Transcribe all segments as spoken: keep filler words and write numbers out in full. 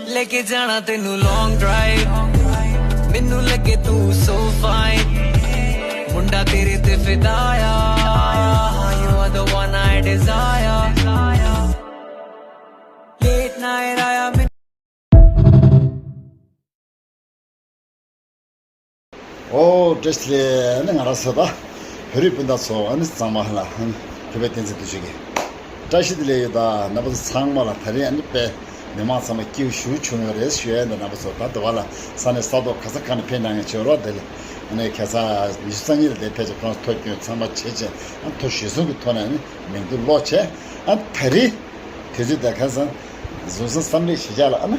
ਲੈ ਕੇ ਜਾਣਾ ਤੈਨੂੰ ਲੌਂਗ ਡਰਾਈਵ, ਮੈਨੂੰ ਲੱਗੇ ਤੂੰ ਸੋ ਫਾਈਨ, ਮੁੰਡਾ ਤੇਰੇ ਤੇ ਫਿਦਾ ਆ, you are the one I desire, late night ਆਇਆ। ཨོ་བཀྲ་ཤིས་བདེ་ལེགས། ཨ་ནི་ང་རང་ཚོ་ད་བོད་རིགས་སྤུན་ཟླ་ཚོ་ཨ་ནི་ཚང་མ་ལ་ཨ་ནི་བོད་པའི་བསྟན་འཛིན་བདེ་ཆོས་ཀྱི་བཀྲ་ཤིས་བདེ་ལེགས་ཡོད། ད་རྣམ་པ་ཚོ་ཚང་མ་ལ་ད་རེས་ཨ་ནི་དཔེ་མི་མང་ཚང་མ་སྐྱིད་པོ་ཞེ་པོ་བྱུང་ཡོད་རེད་ཞུ་ཡ་ཡིན། ད་རྣམ་པ་ཚོ་ད་དུ་བ་ལ་ས་གནས་ས་ཐོག་ག་ས་ག་ནས་ཕེབས་གནང་མཁན་བྱེད་རོགས། དེ་ལས་ཨ་ནི་ཁ་སང་ཉི་ཤུ་རྩ་གཉིས་ལ་དེ་ཕེབས་ཀྱི་ཁོང་ཐོ་སྐྱོན་ཚང་མ་བྱེད་བྱས་ཨ་ནི་ཐོ་གཞིར་བཟུང་གི་ཐོག་ནས་ཨ་ནི་མིང་ཐོ་ཀློག་བྱས། ཨ་ནི་ད་རེས་དུས་ཚོད་དེ་ཁ་སང་བཟུང་སོང་། བསམ་ལེགས་གཞིས་ཆགས་ལ་ཨ་ནི་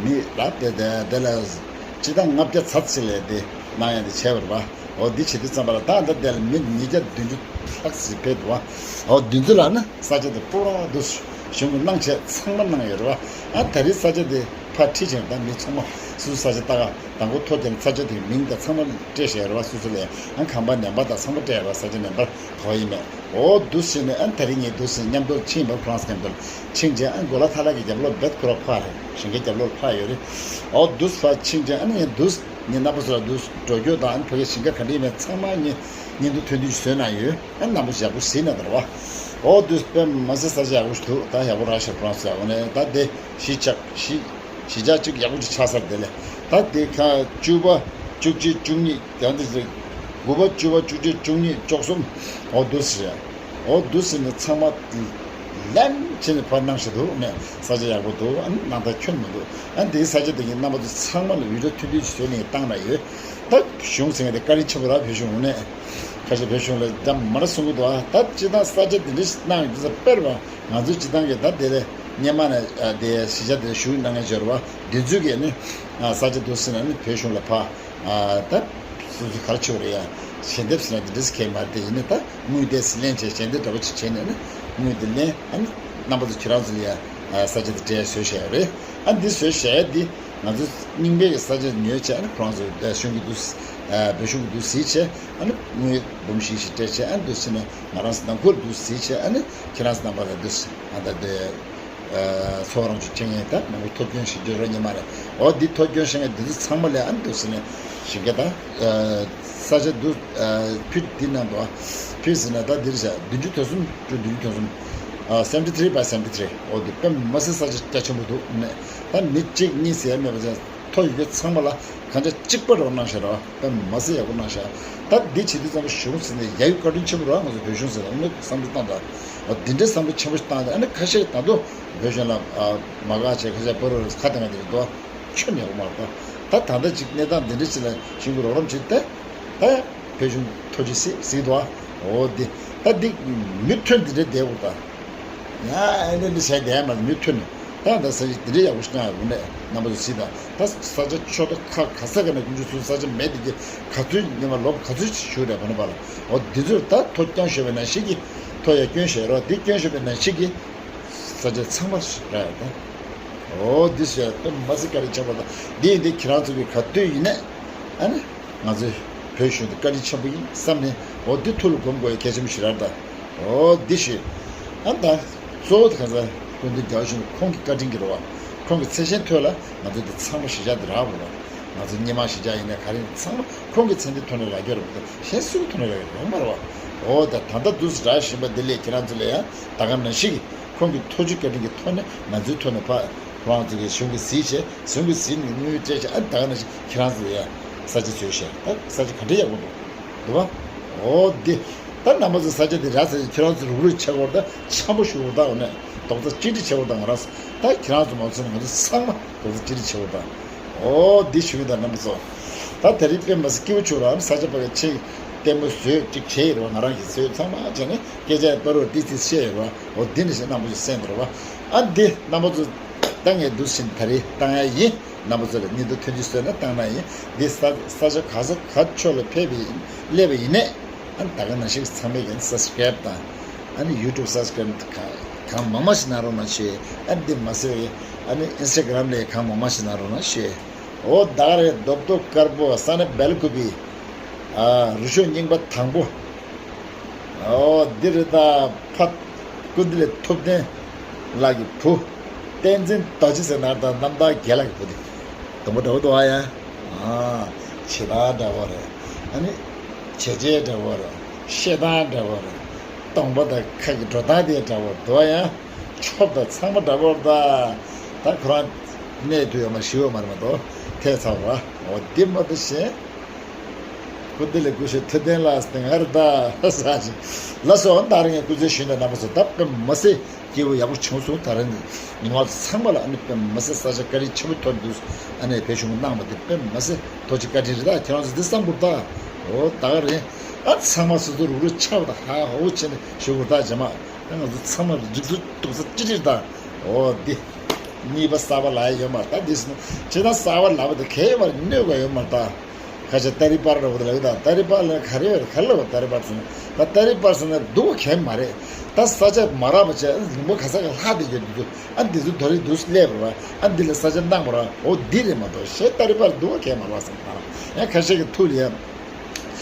མི་རབས་དེ་དེ་དེ་ལ་སྤྱི་ཟླ་ལྔ་བརྒྱ་ཚར་ཚེ་ལས་དེ་གནང་ཡ་དེ་བྱས་པ་རེད་པ། འོ་འདི་བྱེད་དུས་ཙམ་པ་ལ་ད་ད་དེ་ལ་མི་ཉིས་བརྒྱ་བདུན་ཅུ་ལྷག་ཙམ་ཕེབས་འདུག་པ། འོ་འདི་ཚོ་ལ་ཨ་ནི་ས་ཆ་དེ་སྤོ་ར་འདུག་གཞུང་གི་གནང་བྱས་ཚང་མ་གནང་ཡོད་རེད་པ། ཨ་ད་རེས་ས་ཆ་དེ་ཕར་ཁྲིད་བྱས་ད་མི་ཚང་མ་སུ་སུ་ས་ཆ་ལྟ་ག་དང་པོ་ཐོ་རྒྱབ་ནས་ས་ཆ་དེའི་མིང་དང་ཚང་མ་སྤྲད་བཞག་ཡོད་རེད་པ། སུ་སུ་ལ་ཨ་ཁང་པ་ནན་པ་དང་ཚང་མ་སྤྲད་ཡོད་རེད་པ། ས་ཆ་ནན་པ་ག་པར་ཡིན་མེད། འོ་འདུག་བྱས་ནས་ཨ་ནི་ད་རེས་ངས་འདུག་སེ་མཉམ་དུ་ཕྱིན་པ། ཁོ་རང་ཚོ་མཉམ་དུ་ཕྱིན་རྗེས་ཨ་ནི་གོ་ལ་ཐ་ལག་གི་རྒྱབ་ལོགས་རྦད་ཁོ་རང་ཕར་རེད། ཞིང་ཁའི་རྒྱབ་ལོགས་ལ་ཕར་ཡོད་རེད། འོ་འདུག་སེ་ཕར་ཕྱིན་རྗེས་ཨ་ནི་ངས་འདུག་སེ་ངས་རྣམ་པ་ཚོ་ལ་འདུག་སེ་འགྲོ་སྐྱོད་དང་ཨ་ནི་ཕ་གིའི་ཞིང་ཁ་ག་འདྲ་ཡིན་མིན་ཚང་མ་ངས་བརྙན་ཐུང་ཐུང་ཐུང་ཞིག་བཟོས་གནང་ཡོད། ཨ་ནི་རྣམ་པ་ཚོ་ཡག་པོ་གཟིགས་གནང་དང་རེད་པ། འོ་འདུག་སེ་དཔེ་མི་སྲིད་ས་ཆ་ཡག་པོ་ཞིག་འདུག་ད་ཡག་པོ་རག་ཤག་ཁོ་རང་ཚོ་ཡག་པོ་ནས་ད་དེ་གཞིས་ཆགས་གཞིས་གཞིས་ཆགས་གཅིག་ཡག་པོ་ཅིག་ཆགས་ཚར། དེ་ལས་ད་དེ་ཁ་བཅུ་པ་བཅུ་གཅིག་བཅུ་གཉིས་དེ་འདྲ་ཞིག་དགུ་པ་བཅུ་པ་བཅུ་གཅིག་བཅུ་གཉིས་བཅུ་གསུམ། འོ་འདུག་སེ་རེད། འོ་འདུག་སེ་ནས་ཚང་མ་ལན་བྱས་ནས་ཕར་གནང་བཞིན་འདུག་ནས་ས་ཆ་ཡག་པོ་འདུག་ཨ་ནི་གནང་ཐག་ཁྱོན་མི་འདུག་ཨ་ནི་དེའི་ས་ཆ་དེ་གི་རྣམ་པ་ཚོ་ཚང་མ་ལ་བི་ཌིའོ་ཐུང་ཐུང་ཞིག་བཟོས་ནས་བཏང་ན་ཡོད། ད་གཞུང་ཟེར་མཁན་དེ་བཀའ་དྲིན་ཆེན་པོ་ར། བོད་གཞུང་ངོས་ནས་ཁ་ཤས་བོད་གཞུང་ལ་འདྲ་མི་འདྲ་གསུང་གི་འདུག་ཨ་ད་སྤྱིར་བཏང་ས་ཆ་དེ་འདྲ་ཞིག་གནང་ཡོད་དུས་ཙམ་དཔེར་བ་ང་ཚོའི་སྤྱིར་བཏང་གི་ད་དེ་ལས་སྔོན་མ་ནས་ཨ་དེ་གཞིས་ཆགས་དེ་ཞུགས་གནང་མཁན་ཞིག་ཡོད་རེད་པ། དེ་ཚོས་ཀྱིས་ནི་ཨ་ས་ཆ་འདུག་སེ་ན་ནི་བོད་གཞུང་ལ་ཕར་ཨ་ད་སོ་སོ་ག་རེ་བྱེད་དགོས་རེད་ཡ། ཞལ་འདེབས་ཟེར་ན་དེ་འདྲ་ཟེར་མཁན་མ་རེད། དེ་ཡིན་ནི་ད་དངུལ་དེ་ལེན་བྱས་ཞལ་འདེབས་འདྲ་པོ་ཅིག་བྱས་ནས་ནི་དངུལ་དེ་ལེན། ཨ་ནི་རྣམ་པ་ཚོ་ཁྱེད་རང་ཚོ་ལ་ཡ་ས་ཆ་དེ་སྤྲད་བཟོས་བཞག་ཡོད་རེད། ཨ་འདི་བཟོས་བཞག་ཡ་འདི་ང་ཚོ་རྙིང་པའི་གི་ས་ཆ་ཉོས་བྱས། ཨ་ནི་ཁོ་རང་ཚོ་གཞུང་གི་འདུག་སེ་ཨ་བོད་གཞུང་གི་འདུག་སེ་བྱས། ཨ་ནི་དངུལ་འབུམ་བཞི་བཞི་སྤྲད་བྱས། ཨ་ནི་འདུག་སེ་ནས་ང་རང་ཚོ་ནང་ཁུལ་འདུག་སེ་བྱས། ཨ་ནི་ཁྱེད་རང་ཚོ་རྣམ་པ་ལ་འདུག་སེ་ཨ་ད་དེ། ཚོགས་རང་བྱུང་རྐྱེན་ངན་དང་མང་པོ་ཐོ་སྐྱོན་ཞིག་འདི་རོ་ཉི་མ་རེད། འོ་འདི་ཐོ་སྐྱོན་ཞིག་ངན་འདི་ཚོ་ཚང་མ་ལས་ཨ་འདུག་ཟེར་ནས་ཞིག་ག་ད་ས་ཆ་འདུག་ཕུད་འདི་ནང་དུ་ཕུད་ཟེར་ན་ད་འདིར་བཞག་བདུན་ཅུ་དོན་གསུམ་བཅུ་བདུན་ཅུ་དོན་གསུམ། seventy three by seventy three། འོ་འདི་དཔེ་མི་སྲིད་ས་ཆ་རྒྱ་ཆེན་པོ་འདུག་ནས་ད་མི་གཅིག་གཉིས་ཟེར་མེད་པ་བྱས། ཐོ་ཡོད་མཁན་ཚང་མ་ལ་གང་ཆ་གཅིག་པ་རོགས་གནང་ཤག་ར། དཔེ་མ་སྲིད་ཡག་པོ་གནང་ཤག་ད་འདི་བྱེད་དུས་ཙམ་པ་གཞུང་ཟེར་ནས་ཡ་ཡུ་བཀའ་དྲིན་ཆེན་པོ་ར། ང་ཚོ་བོད་གཞུང་ཟེར་ནས་ཨ་ནི་བསམ་བློ་བཏང་དང་། འོ་འདི་འདྲའི་བསམ་བློ་ཆེན་པོ་ཞིག་བཏང་སྟེ། ཨ་ནི་ཁ་ཤས་ད་དུང་བོད་གཞུང་ལ་མ་དགའ་བྱས། ཁ་ཤས་ཕ་རོལ་ཁ་གཏད་ང་དེ་རེད་དོ། ཁྱོན་ཡག་པོ་མ་རེད་དོ། ད་ད་ལྟ་ཅིག་གནས་སྟངས་འདི་འདྲ་ཞིག་ལ་གཞུང་གི་རོགས་རམ་བྱེད་དེ། ད་བོད་གཞུང་ཐུགས་རྗེ་ཆེ་ཟེར་གྱི་འདུག་ཨ། འོ་འདི་ད་འདི་མི་ཐོན་འདི་འདྲ་བསྡད་དགོས་ད། ཡ་ཨེ་འདྲ་འདི་བྱས་བསྡད་མ་མི་ཐོན། ད་ད་ས་ཆ་འདི་འདྲ་ཡག་པོ་ཞིག་གནང་ཡག་པོ་ནས་རྣམ་པ་ཚོ་གཟིགས་དང་། ད་ས་ཆ་ཆོག་ད་ཁ་ག་ས་ག་ནས་ཀུན་སྤྱོད་ཚོ་ས་ཆ་མེད་འདི་གི་ག་ཚོད་ཉི་མ་ལོ་ག་ཚོད་ཞིག་བཞུགས་རེད་བ་ནི་བ་ལ། འོ་འདི་ཚོར་ད་ཐོ་རྐྱང་ཞོད་པའི་ནང་ཞིག་གི་ཐོ་ཡ་སྐྱོན་བཞག་རོགས། འདི་སྐྱོན་ཞོད་པའི་ནང་ཞིག་གི་ས་ཆ་ཚང་མ་རག་ཡ་ད། འོ་འདི་ཞོད་ད་མ་ཟི་ཀ་རི་ཆགས་པ་ད། འདི་ཡིན་འདི་ཁྱེད་རང་ཚོ་གི་ག་དུས་ཡིན་ནས་ཨ་ནི། ང་ཚོའི་བོད་གཞུང་དེ་བཀའ་དྲིན་ཆེན་པོ་ཡིན་བསམ་ནས། འོ་འདི་ཐུགས་ལ་སྒོམ་དགོས་ཡ་གལ་ཆེན་པོ་ཞིག་རེད་ད། འོ་འདི་ཞུས། ཨ་ད་གཙོ་བོ་དེ་ག་ས་སྐུ་མདུན་རྒྱལ་བ་ཡིད་བཞིན་ནོར་བུ་ཁོང་གི་བཀའ་དྲིན་གྱིས་རེད་བ། ཁོང་གི་མཚན་སྙན་ཐོག་ལ་ང་ཚོ་འདི་ཚང་མ་གཞིས་ཆགས་འདི་རག་དགོས་རེད། ང་ཚོ་སྔོན་མ་གཞིས་ཆགས་ཡིན་ནའི་ག་རེ་ཡིན་ཚང་མ་ཁོང་གི་མཚན་འདི་ཐོག་ནས་རག་རྒྱུ་རེད་ད། གཞན་སུའི་ཐོག་ནས་རག་རྒྱུ་ཡོད་མ་རེད་བ། འོ་ད་ད་ལྟ་འདུག་སེ་རག་བཞིན་པ་འདི་ལས་ཁྱེད་རང་ཚོ་ལ་ཡང་ད་ག་ནང་བཞིན་གྱི། ཁོང་གི་ཐུགས་རྗེ་བཀའ་དྲིན་གྱི་ཐོག་ནས་ང་ཚོའི་ཐོག་ནས་ཕར་ཁོ་རང་ཚོ་གི་གཞུང་གི་གཟིགས་བྱས། གཞུང་གི་གཟིགས་ནས་དངུལ་སྤྲད་བྱས། ཨ་ད་ག་ནང་བཞིན་ཁྱེད་རང་ཚོ་ལ་ཡ་ས་ཆ་བཟོས་བྱས། ད་ས་ཆ་ག་འདྲ་ཡག་པོ་འདུག་འདུག་བ། འོ་འདི་ད་རྣམ་པ་ཚོ་ས་ཆ་འདི་རག་ཚར་རྗེས་ཁྱེད་རང་ཚོ་རུག་རུག་བྱེད་དགོས་ད། འཆམ་པོ་ཞུ་དགོས་ད། འོ་ནས་རྡོག་རྩ་གཅིག་སྒྲིལ་བྱེད་དགོས་ད། ང་རང་ཚོ་ད་ཁྱེད་རང་ཚོ་མ་ཚོ་ནས་ང་ཚོ་ཚང་མ་རྡོག་རྩ་གཅིག་སྒྲིལ་བྱེད་དགོས་ད། འོ་འདི་ཞུ་གི་ད་རྣམ་པ་ཚོ། ད་དེ་རིང་དཔེ་མ་སྲིད་སྐྱིད་པོ་བྱུང་ར། ས་ཆ་ཕ་གི་ཆེ་ལྟད་མོ་བཟོས་ཅིག་བྱས་ཡོད་རེད་བ། ང་རང་གིས་བཟོས་ཚང་མ་བྱས་ནས་སྐད་ཆ་ཡང་ཕ་རོལ་ཏོག་ཙམ་བཤད་ཡོད་རེད་བ། འོ་འདི་འདྲ་ཞིག་རྣམ་པ་ཚོས་གསན་འདུག་རེད་བ། ཨ་འདི་རྣམ་པ་ཚོ་ད་ངས་འདུག་སེ་ད་རེས་བཏང་ཡ་ཡིན། རྣམ་པ་ཚོ་ལ་བརྙན་ཐུང་ཐུང་ཅིག་བཟོས་ནས་བཏང་ན་ཡིན། འདི་ས་ས་ཆ་ག་ས་ག་ཕྱོགས་ལ་ཕེབས་པ་ཡིན་སླེབས་པ་ཡིན་ནས། ཨ་ནི་ད་ག་ནང་བཞིན་ཚང་མས་ཀྱང་subscribe དང་། ཨ་ནི་YouTube subscribe གང་གང་མང་མང་ཞིག་གནང་རོགས་གནང་ཞུ། ཨ་ནི་འདི་མ་ཟད་ཨ་ནི་Instagram ལ་གང་མང་མང་ཞིག་གནང་རོགས་གནང་ཞུ། འོ་ད་ག་རེད། རྡོབ་རྡོབ་དཀར་པོ་ས་གནས་སྦེལ་ཀོབ་པའི་ཨ་རུ་ཤོག་རྙིང་པ་དང་པོ། འོ་འདི་རེད་ད། ཕ་སྐུ་མདུན་ལས་ཐུབ་བསྟན་ལགས་ཀྱི་བུ། བསྟན་འཛིན་རྡོ་རྗེ་ཟེར་ན་ད་རྣམ་ཐར་རྒན་ལགས་ཀྱི་བུ་དེ། སྡོང་པོ་འདྲ་བོ་འདུག་ཨ་ཡ། ཨ། བྱེ་ཐང་འདྲ་བོ་རེད། ཨ་ནི། བྱེ་བྱེད་འདྲ་བོ་རེད། ཤེལ་ཐང་འདྲ་བོ་རེད། སྡོང་པོ་དང་ཁ་གི་འགྲོ་སྟངས་དེ་འདྲ་བོ་འདུག་ཨ་ཡ། ཆོབ་དང་ཚང་མ་འདྲ་བོ་རེད་ད། ད་ཁོ་རང་གནས་དུས་ཡོད་མ་ཞི་བ་མ་རེད་མ་གཏོགས་ཐལ་ཚར་བ། འོ་འདི་མ་གཏོགས་གཞན། སྐུ་ལྡི་ལི་སྐུ་ཞབས་ཐུབ་བསྟན་ལགས་དེ་སྔར་ད་ས་ཞིག་ལ་སོགས་ད་རེ་ངས་སྐུ་ཚེ་ཞུས་ན་རྣམ་པ་ཚོ་ད་དཔེ་མ་སྲིད་སྐྱིད་པོ་ཡག་པོ་བྱུང་སོང་། ད་རེ་ནི་ང་ཚོ་ཚང་མ་ལ་ཨ་ནི་དཔེ་མ་སྲིད་ས་ཆ་བཀའ་དྲིན་ཆེན་པོ་ཐོབ་འདུག་ཨ་ནི་བོད་གཞུང་གིས་གནང་བ་དེ་དཔེ་མ་སྲིད་ཐུགས་རྗེ་བཀའ་དྲིན་རེད། ད་ཁྱེད་རང་ཚོ་འདི་བསམ་དགོས་ད། འོ་ད་ག་རེད། ཨ་ཚང་མ་སོ་སོ་རུག་རུག་ཆགས་པ་ད་ཧ་ཧོ་བྱས་ནས་ཞུ་དགོས་ད་རྗེས་མ། ད་ང་ཚོ་ཚང་མ་རིག་ཚུལ་འདུག་ས་ཅི་རེད་ད། འོ་འདི། གཉིས་པ་གསར་པ་ལབ་ཡ་ཡོད་མ་རེད་ད། འདི་སོང་ཅི་ད་གསར་པ་ལབ་པ་དེ་གལ་ཡོད་མ་རེད། གནོད་པ་ཡོད་མ་རེད་ད། ཁ་ཤས་ཏ་རི་པར་ར་བོ་དེ་ལབ་ཡོད་ད། ཏ་རི་པར་ལ་ག་རེ་ཡོད་རེད། ག་རེ་ལབ་པ་ཏ་རི་པར་ཟེར་ན། ད་ཏ་རི་པར་ཟེར་ན་སྡུག་ག་གལ་མ་རེད། ད་ས་ཆ་མ་རག་པ་བྱས་ལུང་པ་ག་ས་ག་ལྷག་བསྡད་ཡོད་འདུག་ཨ་འདི་ཚོ་དོ་རིང་འདུག་སླེབས་པ་ར། ཨ་འདི་ལ་ས་ཆ་གནང་བ་ར། འོ་འདི་རེད་མ་གཏོགས་གཞན་ཏ་རི་པར་སྡུག་ག་གལ་མ་རེད་བསམ་ད། ཡང་ཁ་ཤས་ཀྱི་ཐུགས་ལ་ཡ།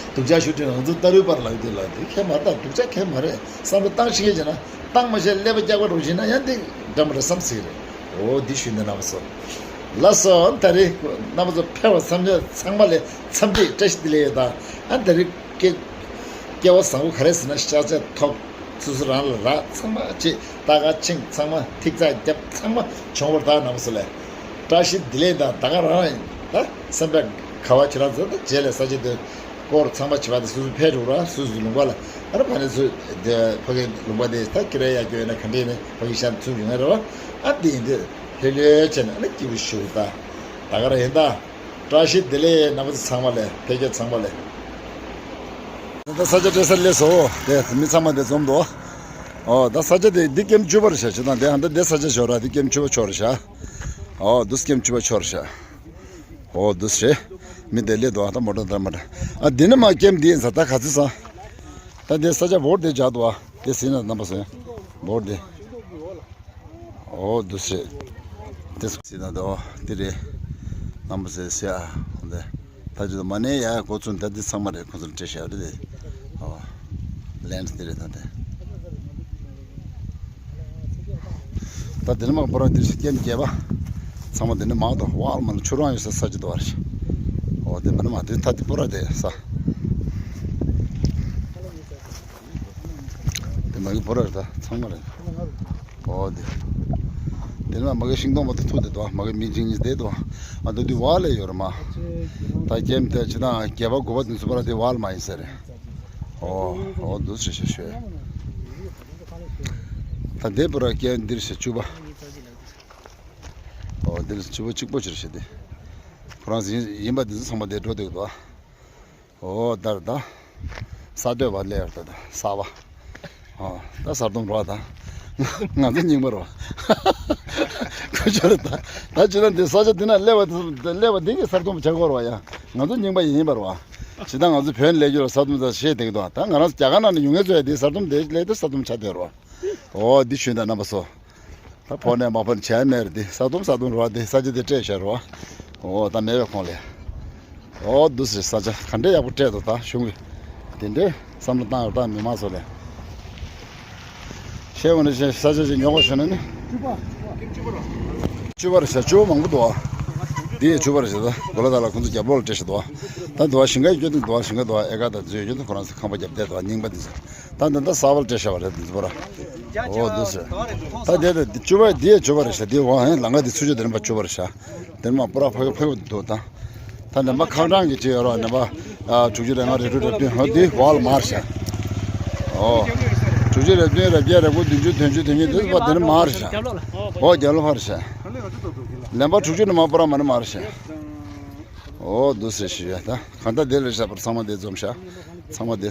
སྡུག་ཅག་ཞུ་དུས་ང་ཚོ་ཏ་རི་པར་ལབ་ཡོད་དུས་ལ་འདི་གལ་མ་རེད་ད། སྡུག་ཅག་གལ་མ་རེད། བསམ་བློ་བཏང་ཤེས་མཁན་བྱས་ན། བཏང་མ་ཤེས་ཀླད་པ་སྐྱག་པ་འགྲོ་ཤེས་ན་ཡང་འདི་འདྲ་མ་འདྲ་བསམ་སྲིད་རེད། འོ་འདི་ཞུས་ནས་རྣམ་པ་ཚོ། ལགས་སོ་ད་རེས་རྣམ་པ་ཚོ་ཕེབས་པ་འཚམས་འདྲི་ཚང་མ་ལ་འཚམས་འདྲི་བཀྲ་ཤིས་བདེ་ལེགས་ཡོད་ད། ཨ་ད་རེས་སྐལ་སྐལ་བ་བཟང་པོ་ག་རེ་ཟེར་ན་ཤ་ཚ་ཐོབ། སོ་སོ་རང་ལ་རག་ཚང་མ་བྱེད། ད་ག་ཆིང་ཚང་མ་ཐིག་ཚགས་རྒྱབ་ཚང་མ་བྱུང་བར་ད་རྣམ་པ་ཚོ་ལ་བཀྲ་ཤིས་བདེ་ལེགས་དང་ད་ག་རང་རང་ད་སེམས་པ་ག་བ་ཁྱེད་རང་ཚོ་ད་རྗེས་ལ་ས་ཆ་དེ། སྐོར་ཚང་མ་བྱེད་པ་དེ་སོ་སོ་ཕེབས་འགྲོ་ར། སོ་སོའི་ལུང་པ་ལ་ཨ་ར་ཕ་ནས་ཚུར་དེ་ཕ་གི་ལུང་པ་དེ་ད་ཀི་ར་ཡ་སྐྱོ་ཡོད་ན་ག་འདྲ་ཡིན་ན་ཕ་གི་ཤ་ཚུར་ཡོང་ཡ་ར་བ། ཨ་དེ་ཡིན་དུས་ལྷོད་ལྷོད་བྱས་ནས་ཨ་ནི་སྐྱིད་པོ་ཞུ་ད། ད་ག་ར་ཡིན་ད། བཀྲ་ཤིས་བདེ་ལེགས་རྣམ་པ་ཚོ་ཚང་མ་ལ་ཕལ་སྐད་ཚང་མ་ལ། ད་ས་ཆ་སྤྲད་ས་སླེབས་སོ། དེ་མི་ཚང་མ་དེ་འཛོམས་འདུག་ཨོ་ད་ས་ཆ་དེ་འདི་ཀེམ་བཅུ་པ་རེད་ཤག་ཅི་དང་དེ་ཧ་ད་དེ་ས་ཆ་ཞོ་ར་འདི་ཀེམ་བཅུ་པ་ཕྱོགས་རེད་ཤག་ཨོ་འདུག་ཀེམ་བཅུ་པ་ཕྱོགས་རེད་ཤག་འོ་འདུག་སེ། མི་དེ་སླེབས་འདུག་ཨ་ད་མོ་ཊ་འདྲ་མ་འདྲ། ཨ་འདི་ནི་མ་ཀེམ་འདི་ཡིན་ས་ད་ག་ཚོད་ས། ད་འདི་ས་ཆ་བོར་དེ་བྱ་འདུག་ཨ་དེ་ཟིན་ན་རྣམ་པ་ཟེར། བོར་དེ། འོ་འདུག་སེ། དེ་ཟིན་ན་འདུག་དེ་རེད། རྣམ་པ་ཟེར་ཟེར་ཨ་འོ་དེ། ད་ཅི་ད་མ་ནས་ཡ་གོ་ཚུན་ད་འདི་ཚང་མ་རེད། ཁོ་ཚོར་སྤྲད་བཞག་རེད་དེ། ཨོ། ལན་དེ་རེད་ད་དེ། ད་དེ་ནི་མ་པོ་ར་འདིར་ཞིག་ཀེམ་བརྒྱད་པ། ཚང་མ་དེ་ནི་མ་གཏོགས་ཝལ་མ་ལ་ཆུ་རང་ཡོད་ས་ས་ཅི་དོ་བར་ཞིག་ཨོ་དེ་མ་ནི་མ་དེ་ད་དེ་པོ་ར་དེ་ས། དེ་མ་གི་པོ་ར་རེད་ད་ཚང་མ་རེད། ཨོ་དེ། དེ་ནི་མ་གི་ཤིང་སྡོང་མ་དེ་ཐུག་དེ་དོ་མ་གི་མི་འཇིག་ཉིས་དེ་དོ། ཨ་དེ་དུས་ཝལ་ལས་ཡོད་ར་མ། ད་ཀེམ་དེ་ཅི་ད་བརྒྱད་པ་དགུ་པ་དེ་ཚོ་པོ་ར་དེ་ཝལ་མ་ཡིན་ས་རེད། ཨོ། ཨོ་འདུག་སེ་ཤེས་ཤེས། ད་འདས་པོ་ར་ཀེམ་འདིར་ཞེ་བཅུ་པ། ཨོ་འདིར་བཅུ་པ་གཅིག་པོ་ཅིར་ཤེས་ཏེ། ཁོ་རང་ཡིན་ཡིན་པ་འདི་ཚོ་ཚང་མ་འདིར་འགྲོ་འདུག་ད། ཨོ་ད་ར་ད། ས་སྟོད་པ་སླེབས་ཡོད་ད་ད་གསར་པ། ཨོ་ད་གསར་སྡོམ་རོགས་ད། ང་ཚོ་རྙིང་པ་རོགས། ཁོ་ཆོ་ར་ད། ད་ཅི་ད་འདི་ས་ཆ་འདི་ན་སླེབས་པ་འདི་སླེབས་པ་འདི་གི་གསར་སྡོམ་བྱ་དགོས་རོགས་ཡ། ང་ཚོ་རྙིང་པ་ཡིན་པ་རོགས། ཇི་ལྟར་ང་ཚོ་བོད་ནས་སླེབས་རྒྱུ་ལ་གསར་སྡོམ་ཚར་ཤེས་དེང་དུ་ད་ང་རང་ཚོ་རྒྱ་གར་ནང་ནས་ཡོང་མཁན་ཚོ་ཡ་དེ་གསར་སྡོམ་དེ་སླེབས་དུས་གསར་སྡོམ་ཆགས་བསྡད་རོགས། འོ་འདི་ཞུས་ན་རྣམ་པ་ཚོ། ད་ཕོ་ནས་མ་ཕོ་ནས་བྱས་མེད་རེད་དེ་གསར་སྡོམ་གསར་སྡོམ་རོགས་དེ་ས་ཆ་དེ་སྤྲད་བཞག་རོགས། འོ་ད་མེད་པའི་ཁོངས་ལས། འོ་འདུག་སེ་ས་ཆ་ག་འདྲས་ཡག་པོ་སྤྲད་འདུག་ད་གཞུང་གི། དེ་འདྲས་བསམ་བློ་བཏང་ཡོད་ད་མི་མང་ཚོ་ལས། ཤེས་འོ་ན་ཤེས་ས་ཆ་ཞིག་ཉོ་དགོས་བྱུང་ན་ནི། བཅུ་པ་རེད་ཤག་བཅུ་པ་མང་པོ་འདུག་ཨ། འདི་ཡི་བཅུ་པ་རེད་ཤག་ད་གོ་ལ་ད་ལ་ཁོང་ཚོ་རྒྱབ་ལོགས་ལ་སྤྲད་ཤག་འདུག་ཨ། ད་འདུག་ཨ་ཞིང་ཁ་ཡོད་འདུག་འདུག་ཨ་ཞིང་ཁ་འདུག་ཨ་ཨེ་ཀ་ད་འཛུལ་ཡོད་འདུག་ཁོ་རང་ཚོ་ཁང་པ་རྒྱབ་བསྡད་འདུག་ཨ་རྙིང་པ་འདི་ཚོ། ད་འདི་ད་གསར་པ་སྤྲད་ཤག་བ་རེད་འདི་ཚོ་ར། འོ་འདུག་ཟེར། ད་འདི་ད་འདི་བཅུ་པ་འདི་ཡི་བཅུ་པ་རེད་ཤག་འདི་འོ་ཨ་ལང་ཀ་འདི་ཚུར་ཆོད་འདི་རིམ་པ་བཅུ་པ་རེད་ཤག་འདིར་མ་པོ་ར་ཕ་གི་ཕ་གི་འདུག་ད། ད་ནམ་པ་ཁང་གྲངས་ཀྱི་ཅི་ཡོད་རོགས་ནམ་པ། ཨ་དྲུག་ཅུ་རེ་ལྔ་རེ་དྲུག་རེ་བདུན་ཧོ་འདི་ཝལ་མར་ཤག་ཨོ། དྲུག་ཅུ་རེ་བདུན་རེ་བརྒྱད་རེ་དགུ་བདུན་ཅུ་དོན་བཅུ་དོན་གཉིས་འདི་པ་འདི་ནི་མར་ཤག་ཨོ་རྒྱབ་ལོགས་ཕར་ཤག་ནམ་པ་དྲུག་ཅུ་ནི་མ་པོ་ར་མ་ནི་མར་ཤག་ཨོ་འདུག་སེ་ཞུ་ཡ་ད་གང་ལྟར་འདི་ལས་ཤག་པར་ཚང་མ་འདི་འཛོམས་ཤག་ཚང་མ་འདི།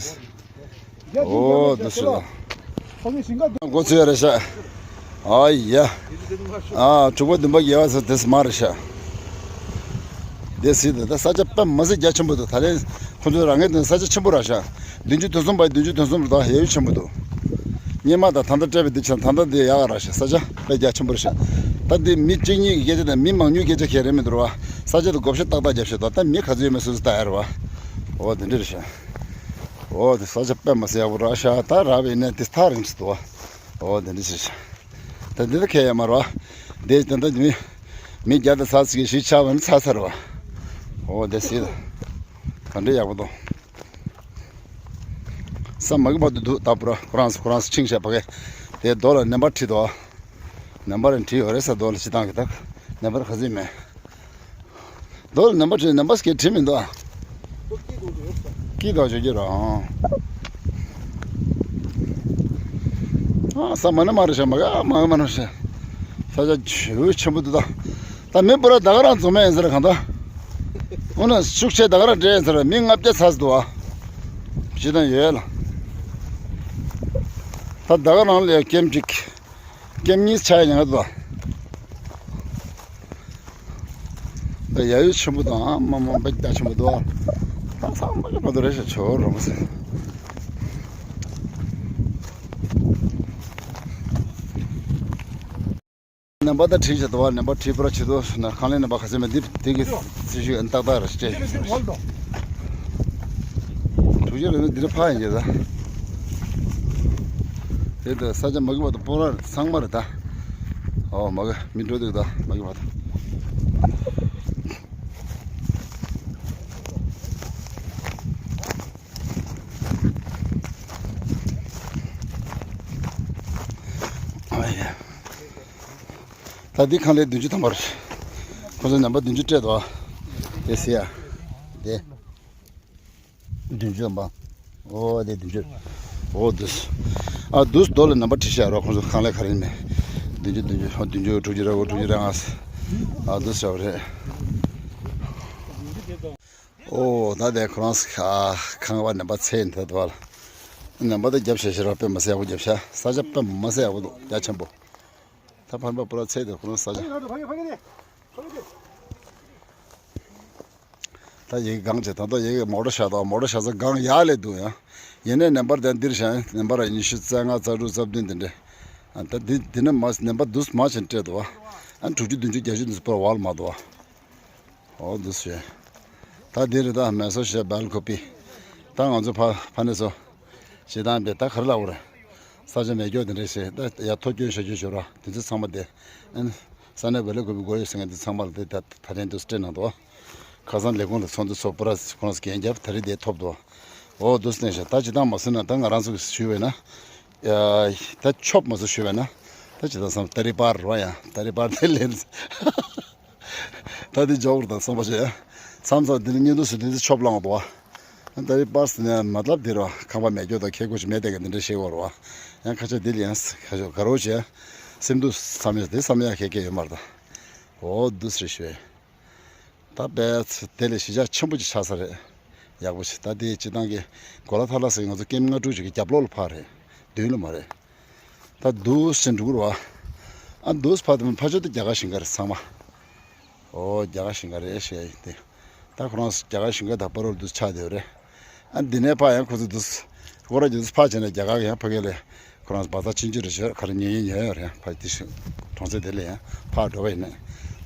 ཨོ་འདུག་སེ་ལ། འགོ་ཚུགས་ཡ་རེད་ཤག་ཨ་ཡ། ཨ་དྲུག་པ་བདུན་པ་བརྒྱད་པ་ཟེར་དེ་མ་རེད་ཤག་དེ་སྲིད་དེ་ད་ས་ཆ་དཔེ་མ་སྲིད་རྒྱ་ཆེན་པོ་འདུག་ད་ལན་ཁོ་ཚོ་རང་ངེས་དོན་ས་ཆ་ཆེན་པོ་ར་ཤག་བདུན་ཅུ་དོན་གསུམ་པ་བདུན་ཅུ་དོན་གསུམ་རུ་ད་ཡ་ཡུ་ཆེན་པོ་འདུག་སྙེ་མ་དང་ད་ལྟ་སྤྲད་པའི་འདི་ཆ་ད་ལྟ་འདི་ཡག་ར་ཤག་ས་ཆ་དཔེ་རྒྱ་ཆེན་པོ་ར་ཤག་ད་འདི་མི་གཅིག་གཉིས་ཀྱི་སྐད་ཆ་དང་མི་མང་ཉུང་སྐད་ཆ་གལ་རེད་མི་འདུག་ར་བ། ས་ཆ་དེ་བགོ་བཤའ་ཏག་ཏག་རྒྱབ་ཤག་ད་ད་མི་ག་ཚོད་ཡོད་མེད་སོ་སོ་ལྟ་ཡ་ར་བ། འོ་དེ་འདྲ་ར་ཤག་འོ་དེ་ས་ཆ་དཔེ་མ་སྲིད་ཡག་པོ་ར་ཤག་ད་ར་བའི་གནས་དེ་ཐག་རིང་ཞིག་འདུག་བ། འོ་དེ་འདྲ་ཞིག་ཤག་ད་འདི་ད་ཁྱད་ཡོད་མ་རེད་བ། དེ་ད་ལྟ་མི་མི་བརྒྱ་དང་ཚ་ཚིག་གི་ཞིག་ཆགས་པ་ནི་ཚ་ཚ་རེད་བ། འོ་དེ་སྲིད་ད་ག་འདྲ་ཡག་པོ་འདུག་ས་མ་གི་བར་དུ་འདུག་ད་པུ་ར་ཁོ་རང་སུ་ཁོ་རང་སུ་ཁྲིང་བྱས་ཕ་གི་དེ་རྡོ་ལ་ནེམ་པར་བྲིས་འདུག་ནེམ་པར་བྲིས་ཡོད་རེད་ས་རྡོ་ལ་སྤྱི་བཏང་གི་ད་ནེམ་པར་ག་ཚོད་མེད། རྡོ་ལ་ནེམ་པར་བྲིས་ནེམ་པར་སྐད་བྲིས་མི་འདུག་ཨ། སྐྱིད་དོ་བྱོས་ཀྱི་རང་། ཨ་ས་མ་ན་མ་རེད་ཤག་མ་ག་མ་ག་མ་ན་ཤག་ས་ཆ་ཇེ་ཆེན་པོ་འདུག་ད། ད་མི་པུ་ར་ད་ག་རང་འཛོམས་ཡིན་ཟེར་གང་ད། འོ་ན་ཤུགས་ཆེ་ད་ག་རང་འདྲེས་ཡིན་ཟེར་མི་ལྔ་བརྒྱ་ཚར་འདུག་ཨ། ཇི་ལྟར་ཡོད་ལ། ད་ད་ག་རང་ལ་ཡ་ཀེམ་གཅིག་ཀེམ་གཉིས་ཆགས་ཡིན་ང་འདུག་ད་ཡ་ཡུལ་ཆེན་པོ་དང་མ་མ་འབད་རྒྱ་ཆེན་པོ་འདུག་ཨ། ད་ཚང་མ་གི་མ་འདུག་རེ་ཞིག་ཆོ་རོ་མ་ཟེར། ནམ་པ་ད་བྲིས་བྱས་འདུག་བ། ནམ་པ་བྲིས་པར་བྱེད་དུ་ན་ཁང་ལས་ནམ་པ་ག་ཚད་མེད་འདི་འདི་གི་སྲི་ཞུ་ཏག་ཏག་རེ་སྤྲད་ཞུ་ཞུ་རེ་ཞུ། གྲུ་བཞི་རེ་ནི་འདི་རེ་ཕ་ཡིན་གྱི་ད། དེ་ད་ས་ཆ་མ་གི་བ་ད་སྤོ་ར་ཚང་མ་རེ་ད། ཨོ་མ་གི་མི་འགྲོ་འདུག་ད་མ་གི་བ་ད། ཨ་ཡ། ད་འདི་ཁང་ལས་བདུན་ཅུ་ཐམ་པ་རེད། ཁོ་ཚོ་ནམ་པ་བདུན་ཅུ་སྤྲད་དོ། དེ་སི་ཡ། དེ། བདུན་ཅུ་ཐམ་པ། ཨོ་དེ་བདུན་ཅུ། ཨོ་དུས། ཨ་དུས་རྡོ་ལ་ནམ་པ་བྲིས་བཞག་རོགས་ཁོ་ཚོ་ཁང་ལས་ག་རེ་ཡིན་མེད། བདུན་ཅུ་བདུན་ཅུ་ཨོ་བདུན་ཅུ་དྲུག་ཅུ་རེ་དགུ་དྲུག་ཅུ་རེ་ལྔ། ཨ་དུས་བཞག་པ་རེད། ཨོ་ད་དེ་ཁོ་རང་ཁང་པ་ནམ་པ་ཚད་ཡིན་ད་དུ་བ་ལ། ནམ་པ་ད་རྒྱབ་བཞག་བཞག་རོགས་དཔེ་མ་སྲིད་ཡག་པོ་རྒྱབ་བཞག་ས་ཆ་དཔེ་མ་སྲིད་ཡག་པོ་འདུག་རྒྱ་ཆེན་པོ། ད་ཕར་པ་པུ་ར་ཚད་དེ་ཁོ་རང་ས་ཆ། ད་ཡི་གེ་སྒང་ཆེ་ད་ལྟ་ཡི་གེ་མོ་ཊ་བཞག་དང་མོ་ཊ་བཞག་ས་སྒང་ཡག་ལས་འདུག་ཡ། ཡིན་ནའི་ནམ་པར་དེ་འདིར་བཞག་ནམ་པར་ཉི་ཤུ་རྩ་ལྔ་རྩ་དྲུག་རྩ་བདུན་དེ་འདྲ། ད་འདི་འདི་ནི་མ་ནམ་པར་འདུས་མ་ཆེན་སྤྲད་འདུག་བ། ཨ་དྲུག་ཅུ་བདུན་ཅུ་བརྒྱད་ཅུ་འདུས་པར་བ་ལ་མ་འདུག་བ། ཨོ་འདུས་བྱས། ད་འདི་རེད་ད་མེ་སོ་ཞེས་སྦལ་ཀོ་པི། ད་ང་ཚོ་ཕ་ཕ་ནས་སོ། ཞེ་སྡང་པས་ད་ག་རེ་ལབ་དགོས་རེད། ས་ཆ་མེད་སྐྱོ་དེ་འདྲས་ཞེས་ད་ཡ་ཐོ་སྐྱོན་ཤ་སྐྱོན་ཤོར་བ་དེ་ཚོ་ཚང་མ་དེ། ཨན། ས་གནས་བེ་ལེ་ཀོ་པི་སྒོ་ཡོད་ཟེར་མཁན་དེ་ཚང་མ་ལ་དེ་ད་ད་ཐེངས་དུ་སྤྲད་གནང་འདུག་ཁ་སང་ལས་ཁུངས་ལ་ཚོགས་འདུ་ཚོགས་པ་ར་ཁོང་ཚོ་གན་རྒྱབ་ད་རེས་དེ་ཐོབ་འདུག་ཨོ་དུ་སྟེང་ཞེས་ད་ཅི་དང་མ་སུན་ན་ད་ང་རང་ཚོ་གིས་ཞུས་པས་ན། ཡ། ད་ཆོབ་མ་སུ་ཞུས་པས་ན། ད་ཅི་དང་བསམ་ད་རི་པར་རོ་ཡ་ད་རི་པར་དེ་ལེན། ད་འདི་འཇོག་པར་དང་བསམ་པ་བྱས། མཚམས་མཚམས་འདི་ནི་བརྙན་ཐུང་སུ་འདི་ཚོ་ཆོབ་ལངས་འདུག་བ། ད་རེས་པར་སི་ནས་མ་ལབ་འདི་རོ་ཁང་པ་མེད་སྐྱོ་དང་ཁེ་གོ་ཅི་མེད་དེ་ག་འདི་འདྲ་ཤེས་བར་བ། ཡང་ཁ་ཆ་འདི་ལ་ཡང་ཁ་ཆ་ག་རོ་བྱས། སེམས་སྡུག་བསམ་ཡ་དེ་བསམ་ཡ་ཁེ་ཁེ་ཡོད་མ་རེད་ད། འོ་འདུག་སེ་ཞུས། ད་པས་དེ་ལས་གཞིས་ཆགས་ཆེན་པོ་ཅིག་ཆགས་ས་རེད། ཡག་པོ་ཞིག་ད་དེའི་སྤྱི་བཏང་གི་གོ་ལ་ཐ་ལ་ཟེར་ང་ཚོ་ཀེམ་ལྔ་དྲུག་ཅིག་གི་རྒྱབ་ལོགས་ལ་ཕར་རེད། མདུན་ལ་མ་རེད། ད་འདུག་སེ་འགྲོ་གི་རེད་བ། ཨ་འདུག་སེ་ཕར་དེ་ཕར་ཕྱོགས་དེ་རྒྱ་གར་ཞིང་ཁ་རེད་ཚང་མ། ཨོ་རྒྱ་གར་ཞིང་ཁ་རེད་ཞེས་ཡིན་ཏེ། ད་ཁོ་རང་རྒྱ་གར་ཞིང་ཁ་དང་བར་དུ་ཆགས་བསྡད་ཡོད་རེད། ཨ་འདི་ནས་ཕར་ཡང་ཁོ་ཚོ་འདུག་སེ་ཁོ་རང་འདུག་སེ་ཕར་བྱས་ནས་རྒྱ་གར་ཡང་ཕ་གི་ལས་ཁོ་རང་བ་ཚ་ཆིན་ཅི་རེ་ཞོར་ག་རེ་ཉན་ཡིན་ཉན་ཡོད་རེད་ཕར་དེ་ཞིག་གྲོང་གསེབ་དེ་ལ་ཡང་ཕར་འགྲོ་བ་ཡིན་ནས།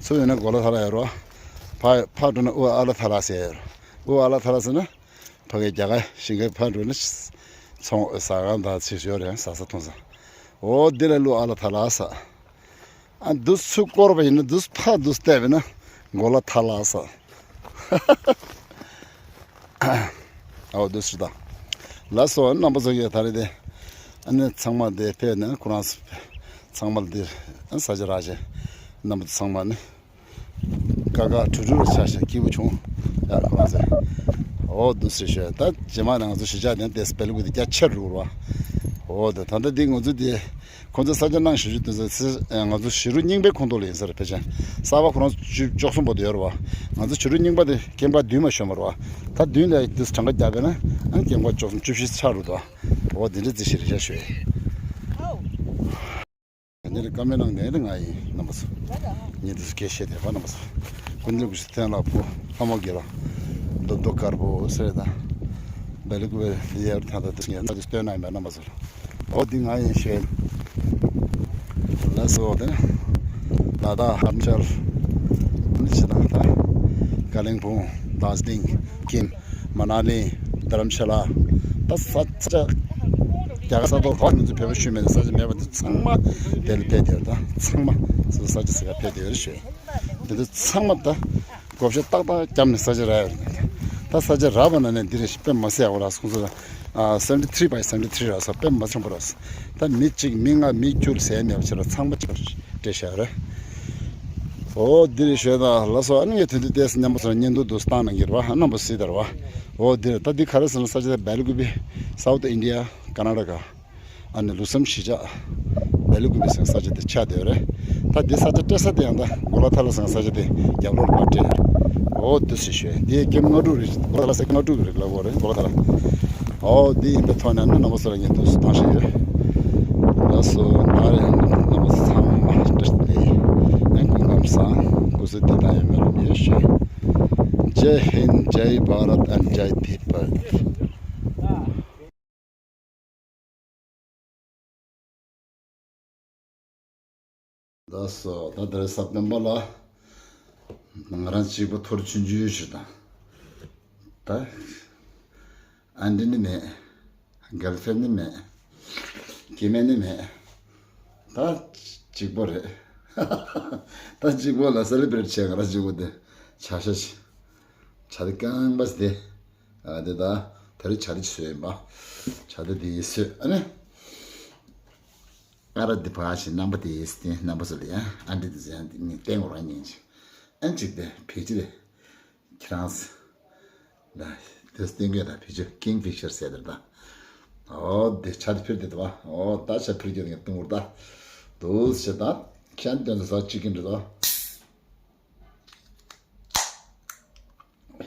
ཚུར་ཡོང་ན་གོ་ལ་ཐ་ལ་ཡོད་རེད་བ། ཕར་ཕར་འགྲོ་ན་ཨུ་ཨ་ལ་ཐ་ལ་ཟེར་ཡོད་རེད། ཨུ་ཨ་ལ་ཐ་ལ་ཟེར་ན། ཕ་གི་རྒྱ་གར་ཞིང་ཁའི་ཕར་འགྲོ་ན། ཚོང་ཟ་ཁང་དང་ཚིག་ཞོར་ཡང་ཟ་ས་འཐུང་ས། འོ་འདི་ལ་ལུ་ཨ་ལ་ཐ་ལ་ཟ། ཨ་འདུག་སེ་བསྐོར་བ་ཡིན་ན་འདུག་སེ་ཕར་འདུག་སེ་བལྟས་པས་ན་གོ་ལ་ཐ་ལ་ས། ཨའོ་འདུག་སེ་ད། ལགས་སོ་རྣམ་པ་ཚོ་གིས་ད་རེས་དེ། ཨ་ནི་ཚང་མ་དེ་ཕེབས་ནས་ཁོ་རང་ཚང་མ་ལ་དེ་ས་ཆ་རག་བྱས་རྣམ་པ་ཚོ་ཚང་མ་ནི། ཀ་ཀ་གྲུ་གྲུ་རུ་ཆགས་ཤག་སྐྱིད་པོ་བྱུང་། ཡ་ཁོ་རང་ཚོ། འོ་འདུག་སེ་ཞོག་ད་རྗེས་མ་ནང་ཚོ་གཞིས་ཆགས་དེ་དེ་སྤེལ་ལུགས་དེ་རྒྱ་ཆེར་འགྲོ་ར། འོ་ད་ད་ལྟ་འདི་ང་ཚོ་དེ། ཁོང་ཚོ་ས་ཆ་གནང་ཞུ་རྒྱུ་དེ་ཚོ་ང་ཚོ་ཞི་རུ་རྙིང་པའི་ཁོངས་གཏོགས་ལ་ཡིན་ས་རེད་ཕལ་ཆེར། གསར་པ་ཁོ་རང་ཚོ་བཅུ་བཅུ་གསུམ་བར་དུ་ཡོད་རེད་བ། ང་ཚོ་ཞི་རུ་རྙིང་པ་དེ་སྐྱེམས་ཁ་བདུན་མ་ཤོར་མ་རེད་བ། ད་བདུན་ལ་དུས་གྲངས་ཀ་རྒྱག་པས་ན་ཨང་སྐྱེམས་ཁ་བཅུ་གསུམ་བཅུ་བཞི་ཆགས་རེད་དོ། འོ་དེ་འདྲ་རྩིས་ཤིག་རེད་ཤག་ཞུ་ཡས། ངེད་ཀྱི་བཀའ་མོལ་གནང་མཁན་དེ་ང་ཡིན་རྣམ་པ་ཚོ། ངེད་དུ་སྐད་བཤད་དེ་བ་རྣམ་པ་ཚོ། ཀུན་མཁྱེན་སྐུ་ཞབས་བསྟན་ལ་ཕུ་ལྷ་མོ་དགེ་ལ། རྡོབ་རྡོ་དཀར་པོ་སེ་དང་། སྦེལ་ཀུ་བེ་ལི་ཡར་ཐང་ད་དུ་ངེད་ཚོ་སྟོན་ན་ཡིན་པ་རྣམ་པ་ཚོ། འོ་འདི་ང་ཡིན་ཞེས། ལགས་སོ་དེ། ལ་དྭགས་ཧར་ཆལ། ནི་ཕྱི་ནང་ད། ཀ་ལིང་ཕུང་། དཱར་ཇི་ལིང་། ཁྱིམ། མ་ན་ལི། རྡ་རམ་ཤ་ལ། ད་ས་ཆ། རྒྱ་གར་ས་ཐོག་ག་བ་མི་ཚོ་བོད་པ་ཤུལ་མེད་ས་ཆ་མེད་པ་དེ་ཚང་མ་དེ་ལ་ཕེབས་དེར་ད་ཚང་མ་ ཚོ་ས་ཆ་ཟེར་ག་ཕེབས་བསྡད་ཡོད་རེད་ཞུ། དེ་ཚོ་ཚང་མ་ད་བགོ་བཤའ་ཏག་ཏག་བརྒྱབ་ནས་ས་ཆ་རག་ཡོད་རེད། ད་ས་ཆ་རག་པ་ན་ནས་འདི་རེད་ཞེས་དཔེ་མ་སྲིད་ཡག་པོ་རག་སོང་ཚོ། seventy three by seventy three རག་སོང་། དཔེ་མ་ཆེན་པོ་རག་སོང་། ད་མི་གཅིག་མི་ལྔ་མི་བཅུ་ཟེར་མེད་པ་བྱས་པ་ཚང་མ་ཆེ་བ་སྤྲད་བཞག་ཡོད་རེད། ཨོ་འདི་རེད་ཞུ་ད་ལགས་སོ། ཨ་ནི་ངས་དོན་དུ་བལྟས་སྙམ་པ་སོང་བརྙན་ཐུང་འདུག་བཏང་གནང་གི་རེད་བ། རྣམ་པ་སྲིད་དར་བ། ཨོ་འདི་རེད། ད་འདི་ག་རེ་ཟེར་ན་ས་ཆ་དེ་སྦེལ་ཀུ་པེ། South India Karnataka། ཨ་ནི་ལུགས་བསམ་གཞིས་ཆགས་སྦེལ་ཀུ་པེ་ཟེར་ས་ཆ་དེ་ཆགས་བསྡད་ཡོད་རེད། ད་འདི་ས་ཆ་སྤྲད་ས་དེ་ཡང་ད་གོ་ལ་ཐ་ལ་ཟེར་ས་ཆ་དེ་རྒྱབ་ལོགས་ལ་ཕར་སྤྲད་ཡོད་རེད། ཨོ་འདི་སྲིད་ཞུ་འདི་ཀེམ་ལྔ་དྲུག་རེད། གོ་ལ་ཐ་ལ་ཟེར་ལྔ་དྲུག་རེད་ལབ་དགོས་རེད། གོ་ལ་ཐ་ལ། ཨོ་འདི་ཡིན་པའི་ཐོག་ནས་ནི་རྣམ་པ་ཚོ་ལ་ངས་འདུག་སུ་བཏང་ཤེས་ཡོད། ལགས་སོ། ད་རེས་རྣམ་པ་ཚོ་ཚང་མ་བཀྲ་ཤིས་བདེ་ལེགས། ཨ་སྐུ་ཁམས་བཟང་། སྐུ་གཟུགས་བདེ་ཐང་ཡོང་བའི་རེ་བ་ཡོད་ཞུ། Jai Hind, Jai Bharat and Jai Tibet. ལགས་སོ། ད་ད་རེས་གཟའ་སྤེན་པ་ལ་ང་རང་གཅིག་པོ་ཐོར་ཆུང་ཆུང་ཞིག་དང་། ད་ཨན་ཏི་ནི་མེད། གལ་ཕན་ནི་མེད། སྐྱེ་དམན་ནི་མེད། ད་གཅིག་པོ་རེད། ད་གཅིག་པོ་ལ་སེ་ལི་བྷི་རེ་ཊི་བྱས། ང་རང་གཅིག་པོ་དེ་བྱ་ཤ་ཞིག་བྱ་དེ་རྐང་པ་དེ། ཨ་དེ་ད་ད་རེས་བྱ་དེ་བཟོས་ཡིན་པ། བྱ་དེ་དེ་ཡིས་བཟོས། ཨ་ནི། ཨ་ར་འདི་ཕ་ཞིག་རྣམ་པ་དེ་ཡིས་དེ་རྣམ་པ་ཚོ་ལ་ཡང་ཨ་འདི་དེ་ཟེར་ཡང་འདི་ངས་བསྟན་དགོས་རང་ཉན་ཞིག་ཨན་ཅིག་དེ་ཕལ་ཆེར་ཁྱེད་རང་ཚོ་ལ་དེ་བསྟན་དགོས། ད་ཕལ་ཆེར་ཀིང་ཕི་ཤར་ཟེར་དེར་ད། ཨོ་དེ་ཆ་དེ་ཕིར་དེ་དེ་བ། ཨོ་ད་ཆ་ཕིར་རྒྱུ་ངས་བཏུང་བར་ད། དུ་ཞེ་ད་ཁྱེད་དོན་དུ་ས་གཅིག་གིན་རེད་ད།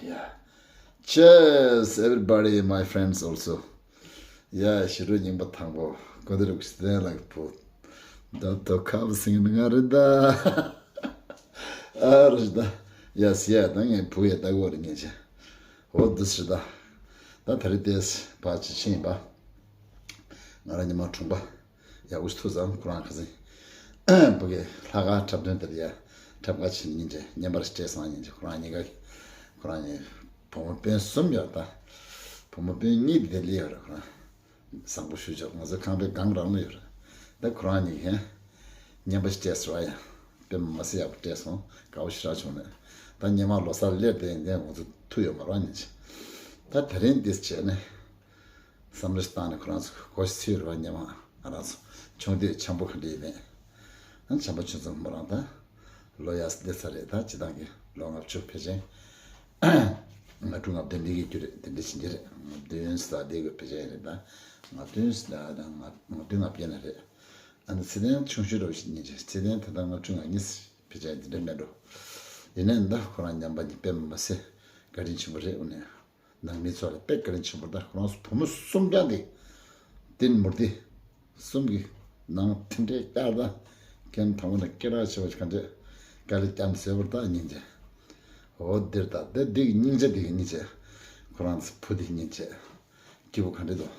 Yeah. Cheers, everybody, my friends also. Yeah, ཞི་ཀྲོའི་རྙིང་པ་དང་པོ། གོ་བདེ་རབ་ཀྱི་སྟེང་ལ་གི་བུ། ད་དོ་ཁ་བ་སིང་ནི་ང་རེད་ད། ཨ་རེད་ད། Yes, yeah, ད་ངའི་བུ་ཡ་ད་གོ་རེ་ཉེ་ཆེ། འོ་འདི་ཞི་ད། ད་ད་རེས་ཏེས་ཕ་ཅི་ཕྱིན་པ། ང་རང་ཉི་མ་གྲོང་པ། ཡག་པོ་ཞིག་ཐུག་ཙང་ཁོ་རང་ཁ་སང་། བུ་གའི་ལྷག་དཀར་འཁྲབ་སྟོན་དེར་ཡ། འཁྲབ་ག་ཕྱིན་ཉིན་རེ་བརྙན་པར་སྤྲད་སོང་ཉིན་རེ་ཁོ་རང་གཉིས་ཀ་གི། ཁོ་རང་གཉིས་བུ་མོ་སྤུན་གསུམ་ཡོད་ད། བུ་མོ་སྤུན་གཉིས་ལྡི་ལི་ཡོད་རེད་ཁོ་རང་། བཟང་པོ་ཞུ་ཆོག་ང་ཚོ་ཁང་པའི་སྒང་རང་ལ་ཡོད་རེད། ད་ཁོ་རང་གཉིས་ཀྱིས་བརྙན་པར་སྤྲད་སོང་ཡ། དཔེ་མ་སྲིད་ཡག་པོ་སྤྲད་སོང་། དགའ་པོ་ཞེ་དྲག་བྱུང་ནས། ད་སྔོན་མ་ལོ་གསར་སླེབས་དེ་འདི་ང་ཚོ་ཐུག་ཡོད་མ་རེད་ཉིན་ཅིག་ད་དེ་རིང་འདི་བྱས་ནས། བསམ་བློ་ཞིག་བཏང་ནས་ཁོ་རང་ཚོ་གོ་ཤི་ཚུད་རེད་བ། སྔོན་མ་ང་རང་ཚོ་ཆུང་དུས་འཆམ་པོ་ག་འདྲ་ཡིན་མེད། ཨ་འཆམ་པོ་ཆུང་ཚོ་མོ་རང་ད་ལོ་ཡར་སླེབས་ཚར་རེད། ད་སྤྱི་བཏང་གི་ལོ་ལྔ་བཅུ་ཕལ་ཆེར་ལྔ་དྲུག་ལྔ་བདུན་འདི་གི་རྒྱུ་རེད། དེ་འདྲ་ཕྱིན་གྱི་རེད། ལྔ་བདུན་ས་འདི་གི་ཕལ་ཆེར་རེད། ད་ལྔ་བདུན་ས་ད་ལྔ་ལྔ་བདུན་ལྔ་བརྒྱད་ན་རེད། ཨ་ནི་ཚེ་བརྟན་ཆུང་ཤོས་རོ་ཞིག་ཉིན་རེད། ཚེ་བརྟན་ད་ལྟ་ལྔ་བཅུ་ང་གཉིས་ཕལ་ཆེར་འདི་འདྲ་མེད་འགྲོ། ཡིན་ནའི་ད་ཁོ་རང་ཉམས་པ་གཉིས་དཔེ་མ་སྲིད་བཀའ་དྲིན་ཆེན་པོ་རེད། འོ་ནས། ནང་མི་ཚོ་ལ་དཔེ་བཀའ་དྲིན་ཆེན་པོ། ད་ཁོ་རང་ཚོ་བུ་མོ་གསུམ་ཀྱང་དེ་ཏིན་མུར་ཏི་གསུམ་གྱི་ནང་དེ་འདྲའི་བསྐྱར་ད་ཀན་དང་པོ་ནས་སྐད་གྲགས་ཆེ་བ་ག་འདྲས་དཀའ་ལས་བརྒྱབ་ནས་བཟོས་པར་ད་སྙིང་རྗེ། འོ་འདིར་ད་དེ་འདི་གི་སྙིང་རྗེ། འདི་གི་སྙིང་རྗེ། ཁོ་རང་ཚོ་བུ་འདི་སྙིང་རྗེ། སྐྱིད་པོ་ག་འདྲས་འདུག་